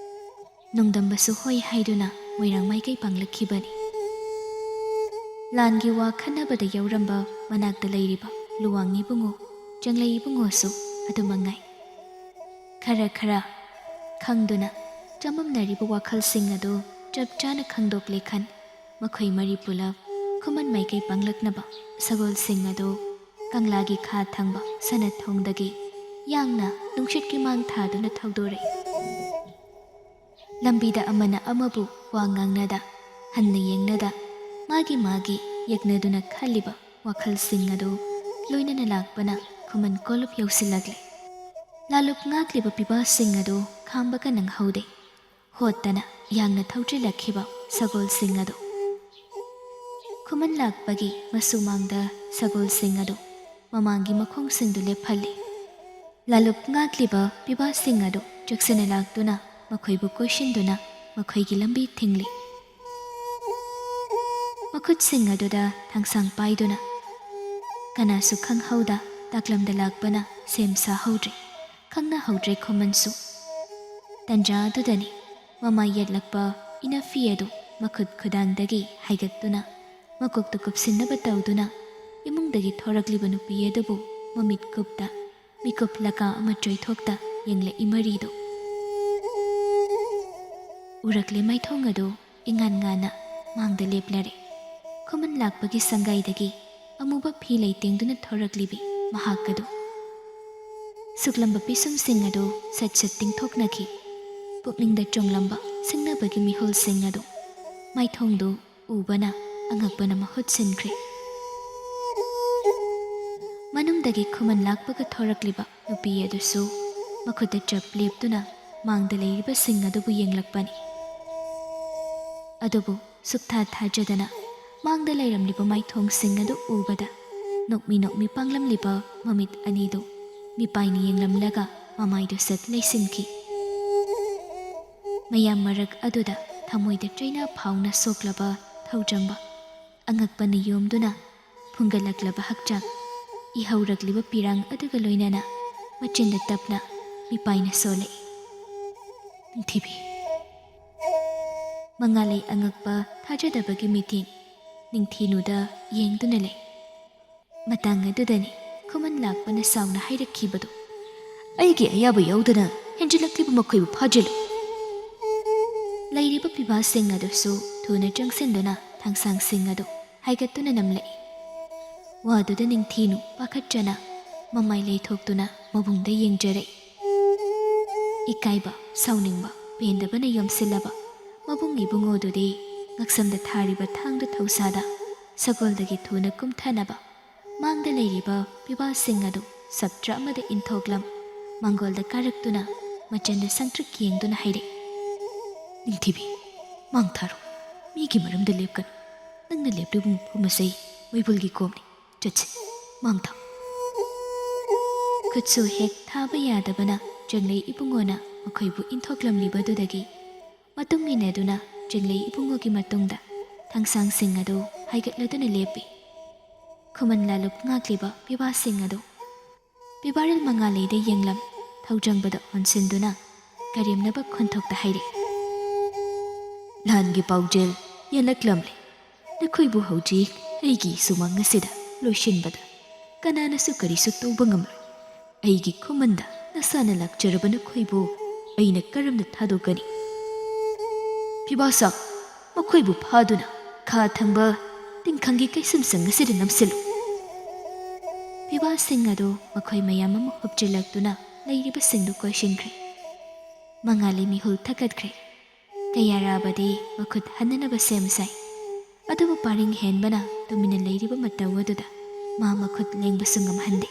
ꯅꯣꯡꯗꯝꯕꯁꯨ ꯍꯣꯏ ꯍꯥꯏꯗꯨꯅ ꯃꯣꯏꯔꯥꯡ ꯃꯥꯏꯀꯩ ꯄꯥꯡꯂꯛꯈꯤꯕꯅꯤ꯫ ꯂꯥꯟꯒꯤ ꯋꯥ ꯈꯟꯅꯕꯗ ꯌꯥꯎꯔꯝꯕ ꯃꯅꯥꯛꯇ ꯂꯩꯔꯤꯕ ꯂꯨꯋꯥꯡ ꯏꯕꯨꯡꯉꯣ, ꯆꯪꯂꯩ ꯏꯕꯨꯡꯉꯣꯁꯨ ꯑꯗꯨ ꯃꯉꯥꯏ꯫ ꯈꯔ ꯈꯔ ꯈꯪꯗꯨꯅ ꯆꯃꯝꯅꯔꯤꯕ ꯋꯥꯈꯜꯁꯤꯡ ꯑꯗꯨ ꯆꯞ ꯆꯥꯅ ꯈꯪꯗꯣꯛꯂꯦ ꯈꯟ, ꯃꯈꯣꯏ ꯃꯔꯤ ꯄꯨꯂꯞ ꯈꯨꯃꯟ ꯃꯥꯏꯀꯩ ꯄꯥꯡꯂꯛꯅꯕ ꯁꯒꯣꯜꯁꯤꯡ ꯑꯗꯨ ꯀꯪꯂꯥꯒꯤ ꯈꯥ ꯊꯪꯕ ꯁꯅꯥꯊꯣꯡꯗꯒꯤ ꯌꯥꯡꯅ ꯅꯨꯡꯁꯤꯠꯀꯤ ꯃꯥꯡ ꯊꯥꯗꯨꯅ ꯊꯧꯗꯣꯔꯛꯏ꯫ ꯂꯝꯕꯤꯗ ꯑꯃꯅ ꯑꯃꯕꯨ ꯋꯥ ꯉꯥꯡꯅꯗ, ꯍꯟꯅ ꯌꯦꯡꯅꯗ, ꯃꯥꯒꯤ ꯃꯥꯒꯤ ꯌꯦꯛꯅꯗꯨꯅ ꯈꯜꯂꯤꯕ ꯋꯥꯈꯜꯁꯤꯡ ꯑꯗꯨ ꯂꯣꯏꯅꯅ ꯂꯥꯛꯄꯅ ꯈꯨꯃꯟ ꯀꯣꯂꯨꯞ ꯌꯧꯁꯤꯜꯂꯛꯂꯦ꯫ ꯂꯥꯂꯨꯞ ꯉꯥꯛꯂꯤꯕ ꯄꯤꯕꯥꯁꯤꯡ ꯑꯗꯨ ꯈꯥꯝꯕꯒ ꯅꯪꯍꯧꯗꯦ꯫ ꯍꯣꯠꯇꯅ ꯌꯥꯡꯅ ꯊꯧꯖꯤꯜꯂꯛꯈꯤꯕ ꯁꯒꯣꯜꯁꯤꯡ ꯑꯗꯨ꯫ ꯈꯨꯃꯟ ꯂꯥꯛꯄꯒꯤ ꯃꯁꯨꯃꯥꯡꯗ ꯁꯒꯣꯜꯁꯤꯡ ꯑꯗꯨ ꯃꯃꯥꯡꯒꯤ ꯃꯈꯣꯡꯁꯤꯡꯗꯨ ꯂꯦꯞꯍꯜꯂꯤ꯫ ꯂꯥꯂꯨꯞ ꯉꯥꯛꯂꯤꯕ ꯄꯤꯕꯥꯁꯤꯡ ꯑꯗꯨ ꯆꯦꯛꯁꯤꯟꯅ ꯂꯥꯛꯇꯨꯅ ꯃꯈꯣꯏꯕꯨ ꯀꯣꯏꯁꯤꯟꯗꯨꯅ ꯃꯈꯣꯏꯒꯤ ꯂꯝꯕꯤ ꯊꯤꯡꯂꯤ꯫ ꯃꯈꯨꯠꯁꯤꯡ ꯑꯗꯨꯗ ꯊꯥꯡꯁꯥꯡ ꯄꯥꯏꯗꯨꯅ ꯀꯅꯥꯁꯨ ꯈꯪꯍꯧꯗ ꯇꯥꯛꯂꯝꯗ ꯂꯥꯛꯄꯅ ꯁꯦꯝ ꯁꯥꯍꯧꯗ꯭ꯔꯦ, ꯈꯪꯅꯍꯧꯗ꯭ꯔꯦ ꯈꯨꯃꯟꯁꯨ꯫ ꯇꯟꯖꯥ ꯑꯗꯨꯗꯅꯤ ꯃꯃꯥꯏ ꯌꯦꯠꯂꯛꯄ ꯏꯅꯐꯤ ꯑꯗꯨ ꯃꯈꯨꯠ ꯈꯨꯗꯥꯡꯗꯒꯤ ꯍꯥꯏꯒꯠꯇꯨꯅ ꯃꯀꯣꯛꯇ ꯀꯨꯞꯁꯤꯟꯅꯕ ꯇꯧꯗꯨꯅ ꯏꯃꯨꯡꯗꯒꯤ ꯊꯣꯔꯛꯂꯤꯕ ꯅꯨꯄꯤ ꯑꯗꯨꯕꯨ ꯃꯃꯤꯠ ꯀꯨꯞꯇ ꯃꯤꯀꯨꯞ ꯂꯀꯥ ꯑꯃ ꯆꯣꯏꯊꯣꯛꯇ ꯌꯦꯡꯂꯛꯏ ꯃꯔꯤꯗꯨ꯫ ꯎꯔꯛꯂꯦ ꯃꯥꯏꯊꯣꯡ ꯑꯗꯨ ꯏꯉꯥꯟ ꯉꯥꯟꯅ ꯃꯥꯡꯗ ꯂꯦꯞꯂꯔꯦ꯫ ꯈꯨꯃꯟ ꯂꯥꯛꯄꯒꯤ ꯁꯪꯒꯥꯏꯗꯒꯤ ꯑꯃꯨꯕ ꯐꯤ ꯂꯩꯇꯦꯡꯗꯨꯅ ꯊꯣꯔꯛꯂꯤꯕꯤ ꯃꯍꯥꯛ ꯑꯗꯨ꯫ ꯁꯨꯛꯂꯝꯕ ꯄꯤꯁꯨꯝꯁꯤꯡ ꯑꯗꯨ ꯁꯠ ꯁꯠ ꯇꯤꯡꯊꯣꯛꯅꯈꯤ꯫ ꯄꯨꯛꯅꯤꯡꯗ ꯆꯣꯡꯂꯝꯕ ꯁꯤꯡꯅꯕꯒꯤ ꯃꯤꯍꯨꯜꯁꯤꯡ ꯑꯗꯨ ꯃꯥꯏꯊꯣꯡꯗꯨ ꯎꯕꯅ ꯑꯉꯛꯄꯅ ꯃꯍꯨꯠ ꯁꯤꯟꯈ꯭ꯔꯦ꯫ ꯃꯅꯨꯡꯗꯒꯤ ꯈꯨꯃꯟ ꯂꯥꯛꯄꯒ ꯊꯣꯔꯛꯂꯤꯕ ꯅꯨꯄꯤ ꯑꯗꯨꯁꯨ ꯃꯈꯨꯠꯇ ꯆꯞ ꯂꯦꯞꯇꯨꯅ ꯃꯥꯡꯗ ꯂꯩꯔꯤꯕꯁꯤꯡ ꯑꯗꯨꯕꯨ ꯌꯦꯡꯂꯛꯄꯅꯤ꯫ ꯑꯗꯨꯕꯨ ꯁꯨꯛꯊꯥ ꯊꯥꯖꯗꯅ ꯃꯥꯡꯗ ꯂꯩꯔꯝꯂꯤꯕ ꯃꯥꯏꯊꯣꯡꯁꯤꯡ ꯑꯗꯨ ꯎꯕꯗ ꯅꯣꯛꯃꯤ ꯅꯣꯛꯃꯤ ꯄꯥꯡꯂꯝꯂꯤꯕ ꯃꯃꯤꯠ ꯑꯅꯤꯗꯨ ꯃꯤꯄꯥꯏꯅ ꯌꯦꯡꯂꯝꯂꯒ ꯃꯃꯥꯏꯗꯨ ꯁꯠ ꯂꯩꯁꯤꯟꯈꯤ꯫ ꯃꯌꯥꯝ ꯃꯔꯛ ꯑꯗꯨꯗ ꯊꯃꯣꯏꯗ ꯆꯩꯅꯥ ꯐꯥꯎꯅ ꯁꯣꯛꯂꯕ ꯊꯧꯖꯪꯕ, ꯑꯉꯛꯄꯅ ꯌꯣꯝꯗꯨꯅ ꯐꯨꯡꯒꯠꯂꯛꯂꯕ ꯍꯛꯆꯥꯡ, ꯏꯍꯧꯔꯛꯂꯤꯕ ꯄꯤꯔꯥꯡ ꯑꯗꯨꯒ ꯂꯣꯏꯅꯅ ꯃꯆꯤꯟꯗ ꯇꯞꯅ ꯃꯤꯄꯥꯏꯅ ꯁꯣꯜꯂꯛꯏ꯫ "ꯅꯤꯡꯊꯤꯕꯤ!" ꯃꯉꯥꯂꯩ ꯑꯉꯛꯄ ꯊꯥꯖꯗꯕꯒꯤ ꯃꯤꯠꯌꯦꯡ ꯅꯤꯡꯊꯤꯅꯨꯗ ꯌꯦꯡꯗꯨꯅ ꯂꯩ꯫ ꯃꯇꯥꯡ ꯑꯗꯨꯗꯅꯤ ꯈꯨꯃꯟ ꯂꯥꯛꯄꯅ ꯁꯥꯎꯅ ꯍꯥꯏꯔꯛꯈꯤꯕꯗꯨ, "ꯑꯩꯒꯤ ꯑꯌꯥꯕ ꯌꯥꯎꯗꯅ ꯍꯦꯟꯖꯤꯜꯂꯛꯂꯤꯕ ꯃꯈꯣꯏꯕꯨ ꯐꯥꯖꯤꯜꯂꯨ!" ꯂꯩꯔꯤꯕ ꯄꯤꯕꯥꯁꯤꯡ ꯑꯗꯨꯁꯨ ꯊꯨꯅ ꯆꯪꯁꯤꯟꯗꯨꯅ ꯊꯥꯡꯁꯥꯡꯁꯤꯡ ꯑꯗꯨ ꯍꯥꯏꯒꯠꯇꯨꯅ ꯅꯝꯂꯛꯏ꯫ ꯋꯥꯗꯨꯗ ꯅꯤꯡꯊꯤꯅꯨ ꯄꯥꯈꯠꯆꯅ ꯃꯃꯥꯏ ꯂꯩꯊꯣꯛꯇꯨꯅ ꯃꯕꯨꯡꯗ ꯌꯦꯡꯖꯔꯛꯏ꯫ ꯏꯀꯥꯏꯕ, ꯁꯥꯎꯅꯤꯡꯕ, ꯄꯦꯟꯗꯕꯅ ꯌꯣꯝꯁꯤꯜꯂꯕ ꯃꯕꯨꯡ ꯏꯕꯨꯡꯉꯣꯗꯨꯗꯤ ꯉꯛꯁꯝꯗ ꯊꯥꯔꯤꯕ ꯊꯥꯡꯗꯨ ꯊꯧꯁꯥꯗ ꯁꯒꯣꯜꯗꯒꯤ ꯊꯨꯅ ꯀꯨꯝꯊꯅꯕ ꯃꯥꯡꯗ ꯂꯩꯔꯤꯕ ꯄꯤꯕꯥꯁꯤꯡ ꯑꯗꯨ ꯁꯞꯇ꯭ꯔ ꯑꯃꯗ ꯏꯟꯊꯣꯛꯂꯝ ꯃꯥꯡꯒꯣꯜꯗ ꯀꯥꯔꯛꯇꯨꯅ ꯃꯆꯟꯗ ꯁꯪꯇ꯭ꯔꯤꯛ ꯌꯦꯡꯗꯨꯅ ꯍꯥꯏꯔꯛꯏ, "ꯅꯤꯡꯊꯤꯕꯤ, ꯃꯥꯡ ꯊꯥꯔꯣ꯫ ꯃꯤꯒꯤ ꯃꯔꯝꯗ ꯂꯦꯞꯀꯅꯨ꯫ ꯅꯪꯅ ꯂꯦꯞꯂꯤꯕ ꯃꯐꯝ ꯑꯁꯤ ꯃꯩꯕꯨꯜꯒꯤ ꯀꯣꯝꯅꯤ꯫ ꯆꯠꯁꯤ, ꯃꯥꯡ ꯊꯥꯎ꯫" ꯈꯨꯠꯁꯨ ꯍꯦꯛ ꯊꯥꯕ ꯌꯥꯗꯕꯅ ꯆꯪꯂꯩ ꯏꯕꯨꯡꯉꯣꯅ ꯃꯈꯣꯏꯕꯨ ꯏꯟꯊꯣꯛꯂꯝꯂꯤꯕꯗꯨꯗꯒꯤ ꯃꯇꯨꯡ ꯏꯟꯅꯗꯨꯅ ꯆꯪꯂꯩ ꯏꯕꯨꯡꯉꯣꯒꯤ ꯃꯇꯨꯡꯗ ꯊꯥꯡꯁꯥꯡꯁꯤꯡ ꯑꯗꯨ ꯍꯥꯏꯒꯠꯂꯗꯨꯅ ꯂꯦꯞꯄꯤ꯫ ꯈꯨꯃꯟ ꯂꯥꯂꯨꯞ ꯉꯥꯛꯂꯤꯕ ꯄꯤꯕꯥꯁꯤꯡ ꯑꯗꯨ ꯄꯤꯕꯥꯔꯦꯜ ꯃꯉꯥꯂꯩꯗ ꯌꯦꯡꯂꯝ ꯊꯧꯖꯪꯕꯗ ꯑꯣꯟꯁꯤꯟꯗꯨꯅ ꯀꯔꯦꯝꯅꯕ ꯈꯣꯟꯊꯣꯛꯇ ꯍꯥꯏꯔꯛꯏ, "ꯂꯥꯟꯒꯤ ꯄꯥꯎꯖꯦꯜ ꯌꯦꯜꯂꯛꯂꯝꯂꯦ꯫ ꯅꯈꯣꯏꯕꯨ ꯍꯧꯖꯤꯛ ꯑꯩꯒꯤ ꯁꯨꯃꯥꯡ ꯑꯁꯤꯗ ꯂꯣꯏꯁꯤꯟꯕꯗ ꯀꯅꯥꯅꯁꯨ ꯀꯔꯤꯁꯨ ꯇꯧꯕ ꯉꯝꯂꯣꯏ꯫ ꯑꯩꯒꯤ ꯈꯨꯃꯟꯗ ꯅꯁꯥꯅ ꯂꯥꯛꯆꯔꯕ ꯅꯈꯣꯏꯕꯨ ꯑꯩꯅ ꯀꯔꯝꯅ ꯊꯥꯗꯣꯛꯀꯅꯤ? ꯐꯤꯕꯥꯁꯥ, ꯃꯈꯣꯏꯕꯨ ꯐꯥꯗꯨꯅ ꯈꯥ ꯊꯪꯕ ꯇꯤꯡꯈꯪꯒꯤ ꯀꯩꯁꯨꯝꯁꯪ ꯑꯁꯤꯗ ꯅꯝꯁꯤꯜꯂꯨ꯫" ꯐꯤꯕꯥꯁꯤꯡ ꯑꯗꯨ ꯃꯈꯣꯏ ꯃꯌꯥꯝ ꯑꯃ ꯍꯨꯞꯆꯤꯜꯂꯛꯇꯨꯅ ꯂꯩꯔꯤꯕꯁꯤꯡꯗꯨ ꯀꯣꯏꯁꯤꯟꯈ꯭ꯔꯦ꯫ ꯃꯉꯥꯂꯩ ꯃꯤꯍꯨꯜ ꯊꯛꯀꯠꯈ꯭ꯔꯦ꯫ ꯀꯌꯥꯔꯥꯕꯗꯤ ꯃꯈꯨꯠ ꯍꯟꯅꯅꯕ ꯁꯦꯝ ꯁꯥꯏ꯫ ꯑꯗꯨꯕꯨ ꯄꯥꯔꯤꯡ ꯍꯦꯟꯕꯅ ꯇꯨꯃꯤꯟꯅ ꯂꯩꯔꯤꯕ ꯃꯇꯧ ꯑꯗꯨꯗ ꯃꯥ ꯃꯈꯨꯠ ꯂꯦꯡꯕꯁꯨ ꯉꯝꯍꯟꯗꯦ꯫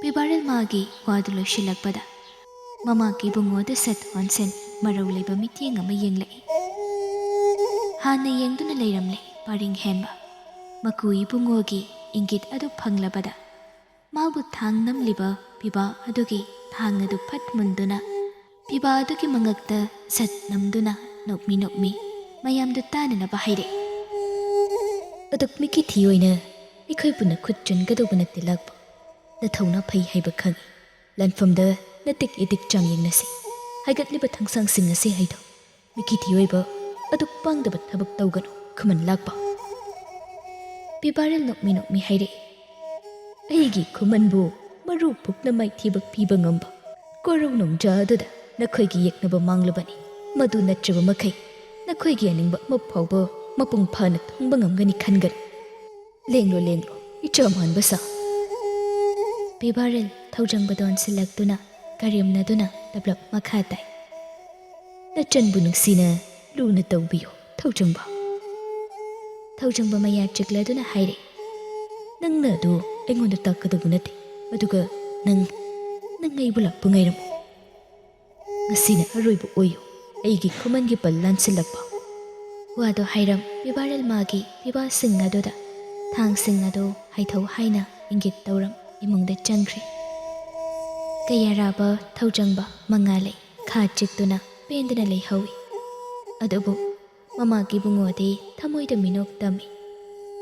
ꯄꯤꯕꯥꯔꯦꯜ ꯃꯥꯒꯤ ꯋꯥꯗꯨ ꯂꯣꯏꯁꯤꯜꯂꯛꯄꯗ ꯃꯃꯥꯒꯤ ꯏꯕꯨꯡꯉꯣꯗꯨ ꯁꯠ ꯑꯣꯟꯁꯤꯟ ꯃꯔꯧ ꯂꯩꯕ ꯃꯤꯠꯌꯦꯡ ꯑꯃ ꯌꯦꯡꯂꯛꯏ꯫ ꯍꯥꯟꯅ ꯌꯦꯡꯗꯨꯅ ꯂꯩꯔꯝꯂꯦ ꯄꯔꯤꯡ ꯍꯦꯟꯕ꯫ ꯃꯀꯨ ꯏꯕꯨꯡꯉꯣꯒꯤ ꯏꯪꯒꯤꯠ ꯑꯗꯨ ꯐꯪꯂꯕꯗ ꯃꯥꯕꯨ ꯊꯥꯡ ꯅꯝꯂꯤꯕ ꯄꯤꯕꯥ ꯑꯗꯨꯒꯤ ꯊꯥꯡ ꯑꯗꯨ ꯐꯠ ꯃꯨꯟꯗꯨꯅ ꯄꯤꯕꯥ ꯑꯗꯨꯒꯤ ꯃꯉꯛꯇ ꯁꯠ ꯅꯝꯗꯨꯅ ꯅꯣꯛꯃꯤ ꯅꯣꯛꯃꯤ ꯃꯌꯥꯝꯗꯨ ꯇꯥꯅꯅꯕ ꯍꯥꯏꯔꯛꯏ꯫ ꯑꯗꯨꯛ ꯃꯤꯀꯤ ꯊꯤ ꯑꯣꯏꯅ ꯑꯩꯈꯣꯏꯕꯨ ꯅꯈꯨꯠ ꯆꯟꯒꯗꯧꯕ ꯅꯠꯇꯦ ꯂꯥꯛꯄ꯫ ꯅꯊꯧꯅ ꯐꯩ ꯍꯥꯏꯕ ꯈꯪꯏ꯫ ꯂꯥꯟꯐꯝꯗ ꯅꯇꯤꯛ ꯏꯇꯤꯛ ꯆꯥꯡ ꯌꯦꯡꯅꯁꯤ꯫ ꯍꯥꯏꯒꯠꯂꯤꯕ ꯊꯥꯡꯁꯥꯡꯁꯤꯡ ꯑꯁꯤ ꯍꯩꯊꯧ꯫ ꯃꯤꯀꯤ ꯊꯤ ꯑꯣꯏꯕ ꯑꯗꯨꯛ ꯄꯥꯡꯗꯕ ꯊꯕꯛ ꯇꯧꯒꯅꯨ, ꯈꯨꯃꯟ ꯂꯥꯛꯄ꯫ ꯄꯤꯕꯥꯔꯦꯜ ꯅꯣꯛꯃꯤ ꯅꯣꯛꯃꯤ ꯍꯥꯏꯔꯛꯏ꯫ ꯑꯩꯒꯤ ꯈꯨꯃꯟꯕꯨ ꯃꯔꯨ ꯄꯨꯛꯅ ꯃꯥꯏꯊꯤꯕ ꯄꯤꯕ ꯉꯝꯕ ꯀꯣꯔꯧ ꯅꯣꯡꯖꯥ ꯑꯗꯨꯗ ꯅꯈꯣꯏꯒꯤ ꯌꯦꯛꯅꯕ ꯃꯥꯡꯂꯕꯅꯤ꯫ ꯃꯗꯨ ꯅꯠꯇ꯭ꯔꯕ ꯃꯈꯩ ꯅꯈꯣꯏꯒꯤ ꯑꯅꯤꯡꯕ ꯑꯃ ꯐꯥꯎꯕ ꯃꯄꯨꯡ ꯐꯥꯅ ꯊꯨꯡꯕ ꯉꯝꯒꯅꯤ ꯈꯟꯒꯅꯨ꯫ ꯂꯦꯡꯂꯣ, ꯂꯦꯡꯂꯣ, ꯏꯆꯥ ꯃꯥꯟꯕ ꯁꯥ꯫ ꯄꯤꯕꯥꯔꯦꯜ ꯊꯧꯖꯪꯕꯗ ꯑꯣꯟꯁꯤꯜꯂꯛꯇꯨꯅ ꯀꯔꯦꯝꯅꯗꯨꯅ ꯇꯞꯂꯞ ꯃꯈꯥ ꯇꯥꯏ꯫ ꯅꯆꯟꯕꯨ ꯅꯨꯡꯁꯤꯅ ꯂꯨꯅ ꯇꯧꯕꯤꯌꯨ, ꯊꯧꯖꯪꯕ꯫ ꯊꯧꯖꯪꯕ ꯃꯌꯥ ꯆꯤꯛꯂꯗꯨꯅ ꯍꯥꯏꯔꯦ, "ꯅꯪꯅ ꯑꯗꯨ ꯑꯩꯉꯣꯟꯗ ꯇꯥꯛꯀꯗꯕ ꯅꯠꯇꯦ, ꯑꯗꯨꯒ ꯅꯪ, ꯅꯪ ꯑꯩꯕꯨ ꯂꯥꯛꯄ ꯉꯥꯏꯔꯝꯃꯨ꯫ ꯉꯁꯤꯅ ꯑꯔꯣꯏꯕ ꯑꯣꯏꯌꯨ, ꯑꯩꯒꯤ ꯈꯨꯃꯟꯒꯤ ꯄꯜ ꯂꯥꯟꯁꯤꯜꯂꯛꯄ"꯫ ꯋꯥꯗꯣ ꯍꯥꯏꯔꯝ ꯄꯤꯕꯥꯔꯦꯜ ꯃꯥꯒꯤ ꯄꯤꯕꯥꯁꯤꯡ ꯑꯗꯨꯗ ꯊꯥꯡꯁꯤꯡ ꯑꯗꯨ ꯍꯥꯏꯊꯧ ꯍꯥꯏꯅ ꯏꯪꯒꯤꯠ ꯇꯧꯔꯝ ꯏꯃꯨꯡꯗ ꯆꯪꯈ꯭ꯔꯦ꯫ ꯀꯌꯥꯔꯥꯕ ꯊꯧꯖꯪꯕ ꯃꯉꯥꯂꯩ ꯈꯥ ꯆꯤꯛꯇꯨꯅ ꯄꯦꯟꯗꯅ ꯂꯩꯍꯧꯏ꯫ ꯑꯗꯨꯕꯨ ꯃꯃꯥꯒꯤ ꯏꯕꯨꯡꯉꯣꯗꯤ ꯊꯃꯣꯏꯗ ꯃꯤꯅꯣꯛ ꯇꯝꯃꯤ꯫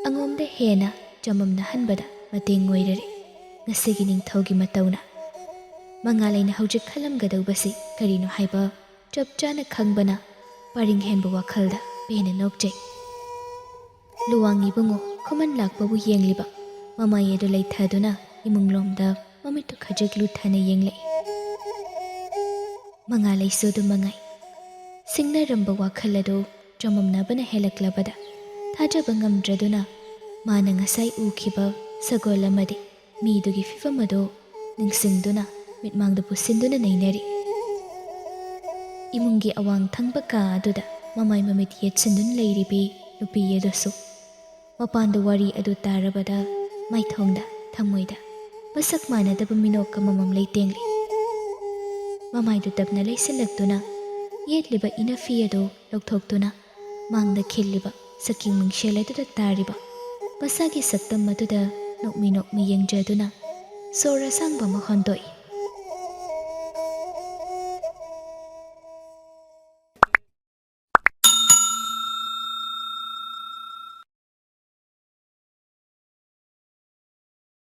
ꯑꯉꯣꯝꯗ ꯍꯦꯟꯅ ꯆꯃꯝꯅꯍꯟꯕꯗ ꯃꯇꯦꯡ ꯑꯣꯏꯔꯔꯦ ꯉꯁꯤꯒꯤ ꯅꯤꯡꯊꯧꯒꯤ ꯃꯇꯧꯅ꯫ ꯃꯉꯥꯂꯩꯅ ꯍꯧꯖꯤꯛ ꯈꯜꯂꯝꯒꯗꯧꯕꯁꯤ ꯀꯔꯤꯅꯣ ꯍꯥꯏꯕ ꯆꯞ ꯆꯥꯅ ꯈꯪꯕꯅ ꯄꯔꯤꯡ ꯍꯦꯟꯕ ꯋꯥꯈꯜꯗ ꯄꯦꯟꯅ ꯅꯣꯛꯆꯩ꯫ ꯂꯨꯋꯥꯡ ꯏꯕꯨꯡꯉꯣ ꯈꯨꯃꯟ ꯂꯥꯛꯄꯕꯨ ꯌꯦꯡꯂꯤꯕ ꯃꯃꯥꯏ ꯑꯗꯨ ꯂꯩꯊꯗꯨꯅ ꯏꯃꯨꯡꯂꯣꯝꯗ ꯃꯃꯤꯠꯇꯨ ꯈꯖꯤꯛ ꯂꯨꯊꯅ ꯌꯦꯡꯂꯛꯏ꯫ ꯃꯉꯥꯂꯩꯁꯨ ꯑꯗꯨ ꯃꯉꯥꯏ꯫ ꯁꯤꯡꯅꯔꯝꯕ ꯋꯥꯈꯜ ꯑꯗꯨ ꯆꯃꯝꯅꯕꯅ ꯍꯦꯜꯂꯛꯂꯕꯗ ꯊꯥꯖꯕ ꯉꯝꯗ꯭ꯔꯗꯨꯅ ꯃꯥꯅ ꯉꯁꯥꯏ ꯎꯈꯤꯕ ꯁꯒꯣꯜ ꯑꯃꯗꯤ ꯃꯤꯗꯨꯒꯤ ꯐꯤꯚꯝ ꯑꯗꯨ ꯅꯤꯡꯁꯤꯡꯗꯨꯅ ꯃꯤꯠꯃꯥꯡꯗ ꯄꯨꯁꯤꯟꯗꯨꯅ ꯅꯩꯅꯔꯤ꯫ ꯏꯃꯨꯡꯒꯤ ꯑꯋꯥꯡ ꯊꯪꯕ ꯀꯥ ꯑꯗꯨꯗ ꯃꯃꯥꯏ ꯃꯃꯤꯠ ꯌꯦꯠꯁꯤꯟꯗꯨꯅ ꯂꯩꯔꯤꯕꯤ ꯅꯨꯄꯤ ꯑꯗꯨꯁꯨ ꯃꯄꯥꯟꯗ ꯋꯥꯔꯤ ꯑꯗꯨ ꯇꯥꯔꯕꯗ ꯃꯥꯏꯊꯣꯡꯗ, ꯊꯃꯣꯏꯗ ꯃꯁꯛ ꯃꯥꯟꯅꯗꯕ ꯃꯤꯅꯣꯛ ꯑꯃꯃꯝ ꯂꯩꯇꯦꯡꯂꯤ꯫ ꯃꯃꯥꯏꯗꯨ ꯇꯞꯅ ꯂꯩꯁꯤꯜꯂꯛꯇꯨꯅ ꯌꯦꯠꯂꯤꯕ ꯏꯅꯐꯤ ꯑꯗꯨ ꯂꯧꯊꯣꯛꯇꯨꯅ ꯃꯥꯡꯗ ꯈꯤꯜꯂꯤꯕ ꯁꯛꯀꯤꯡ ꯃꯤꯡꯁꯦꯜ ꯑꯗꯨꯗ ꯇꯥꯔꯤꯕ ꯃꯁꯥꯒꯤ ꯁꯛꯇꯝ ꯑꯗꯨꯗ ꯅꯣꯛꯃꯤ ꯅꯣꯛꯃꯤ ꯌꯦꯡꯖꯗꯨꯅ ꯁꯣꯔ ꯑꯁꯥꯡꯕ ꯑꯃ ꯍꯣꯟꯗꯣꯛꯏ꯫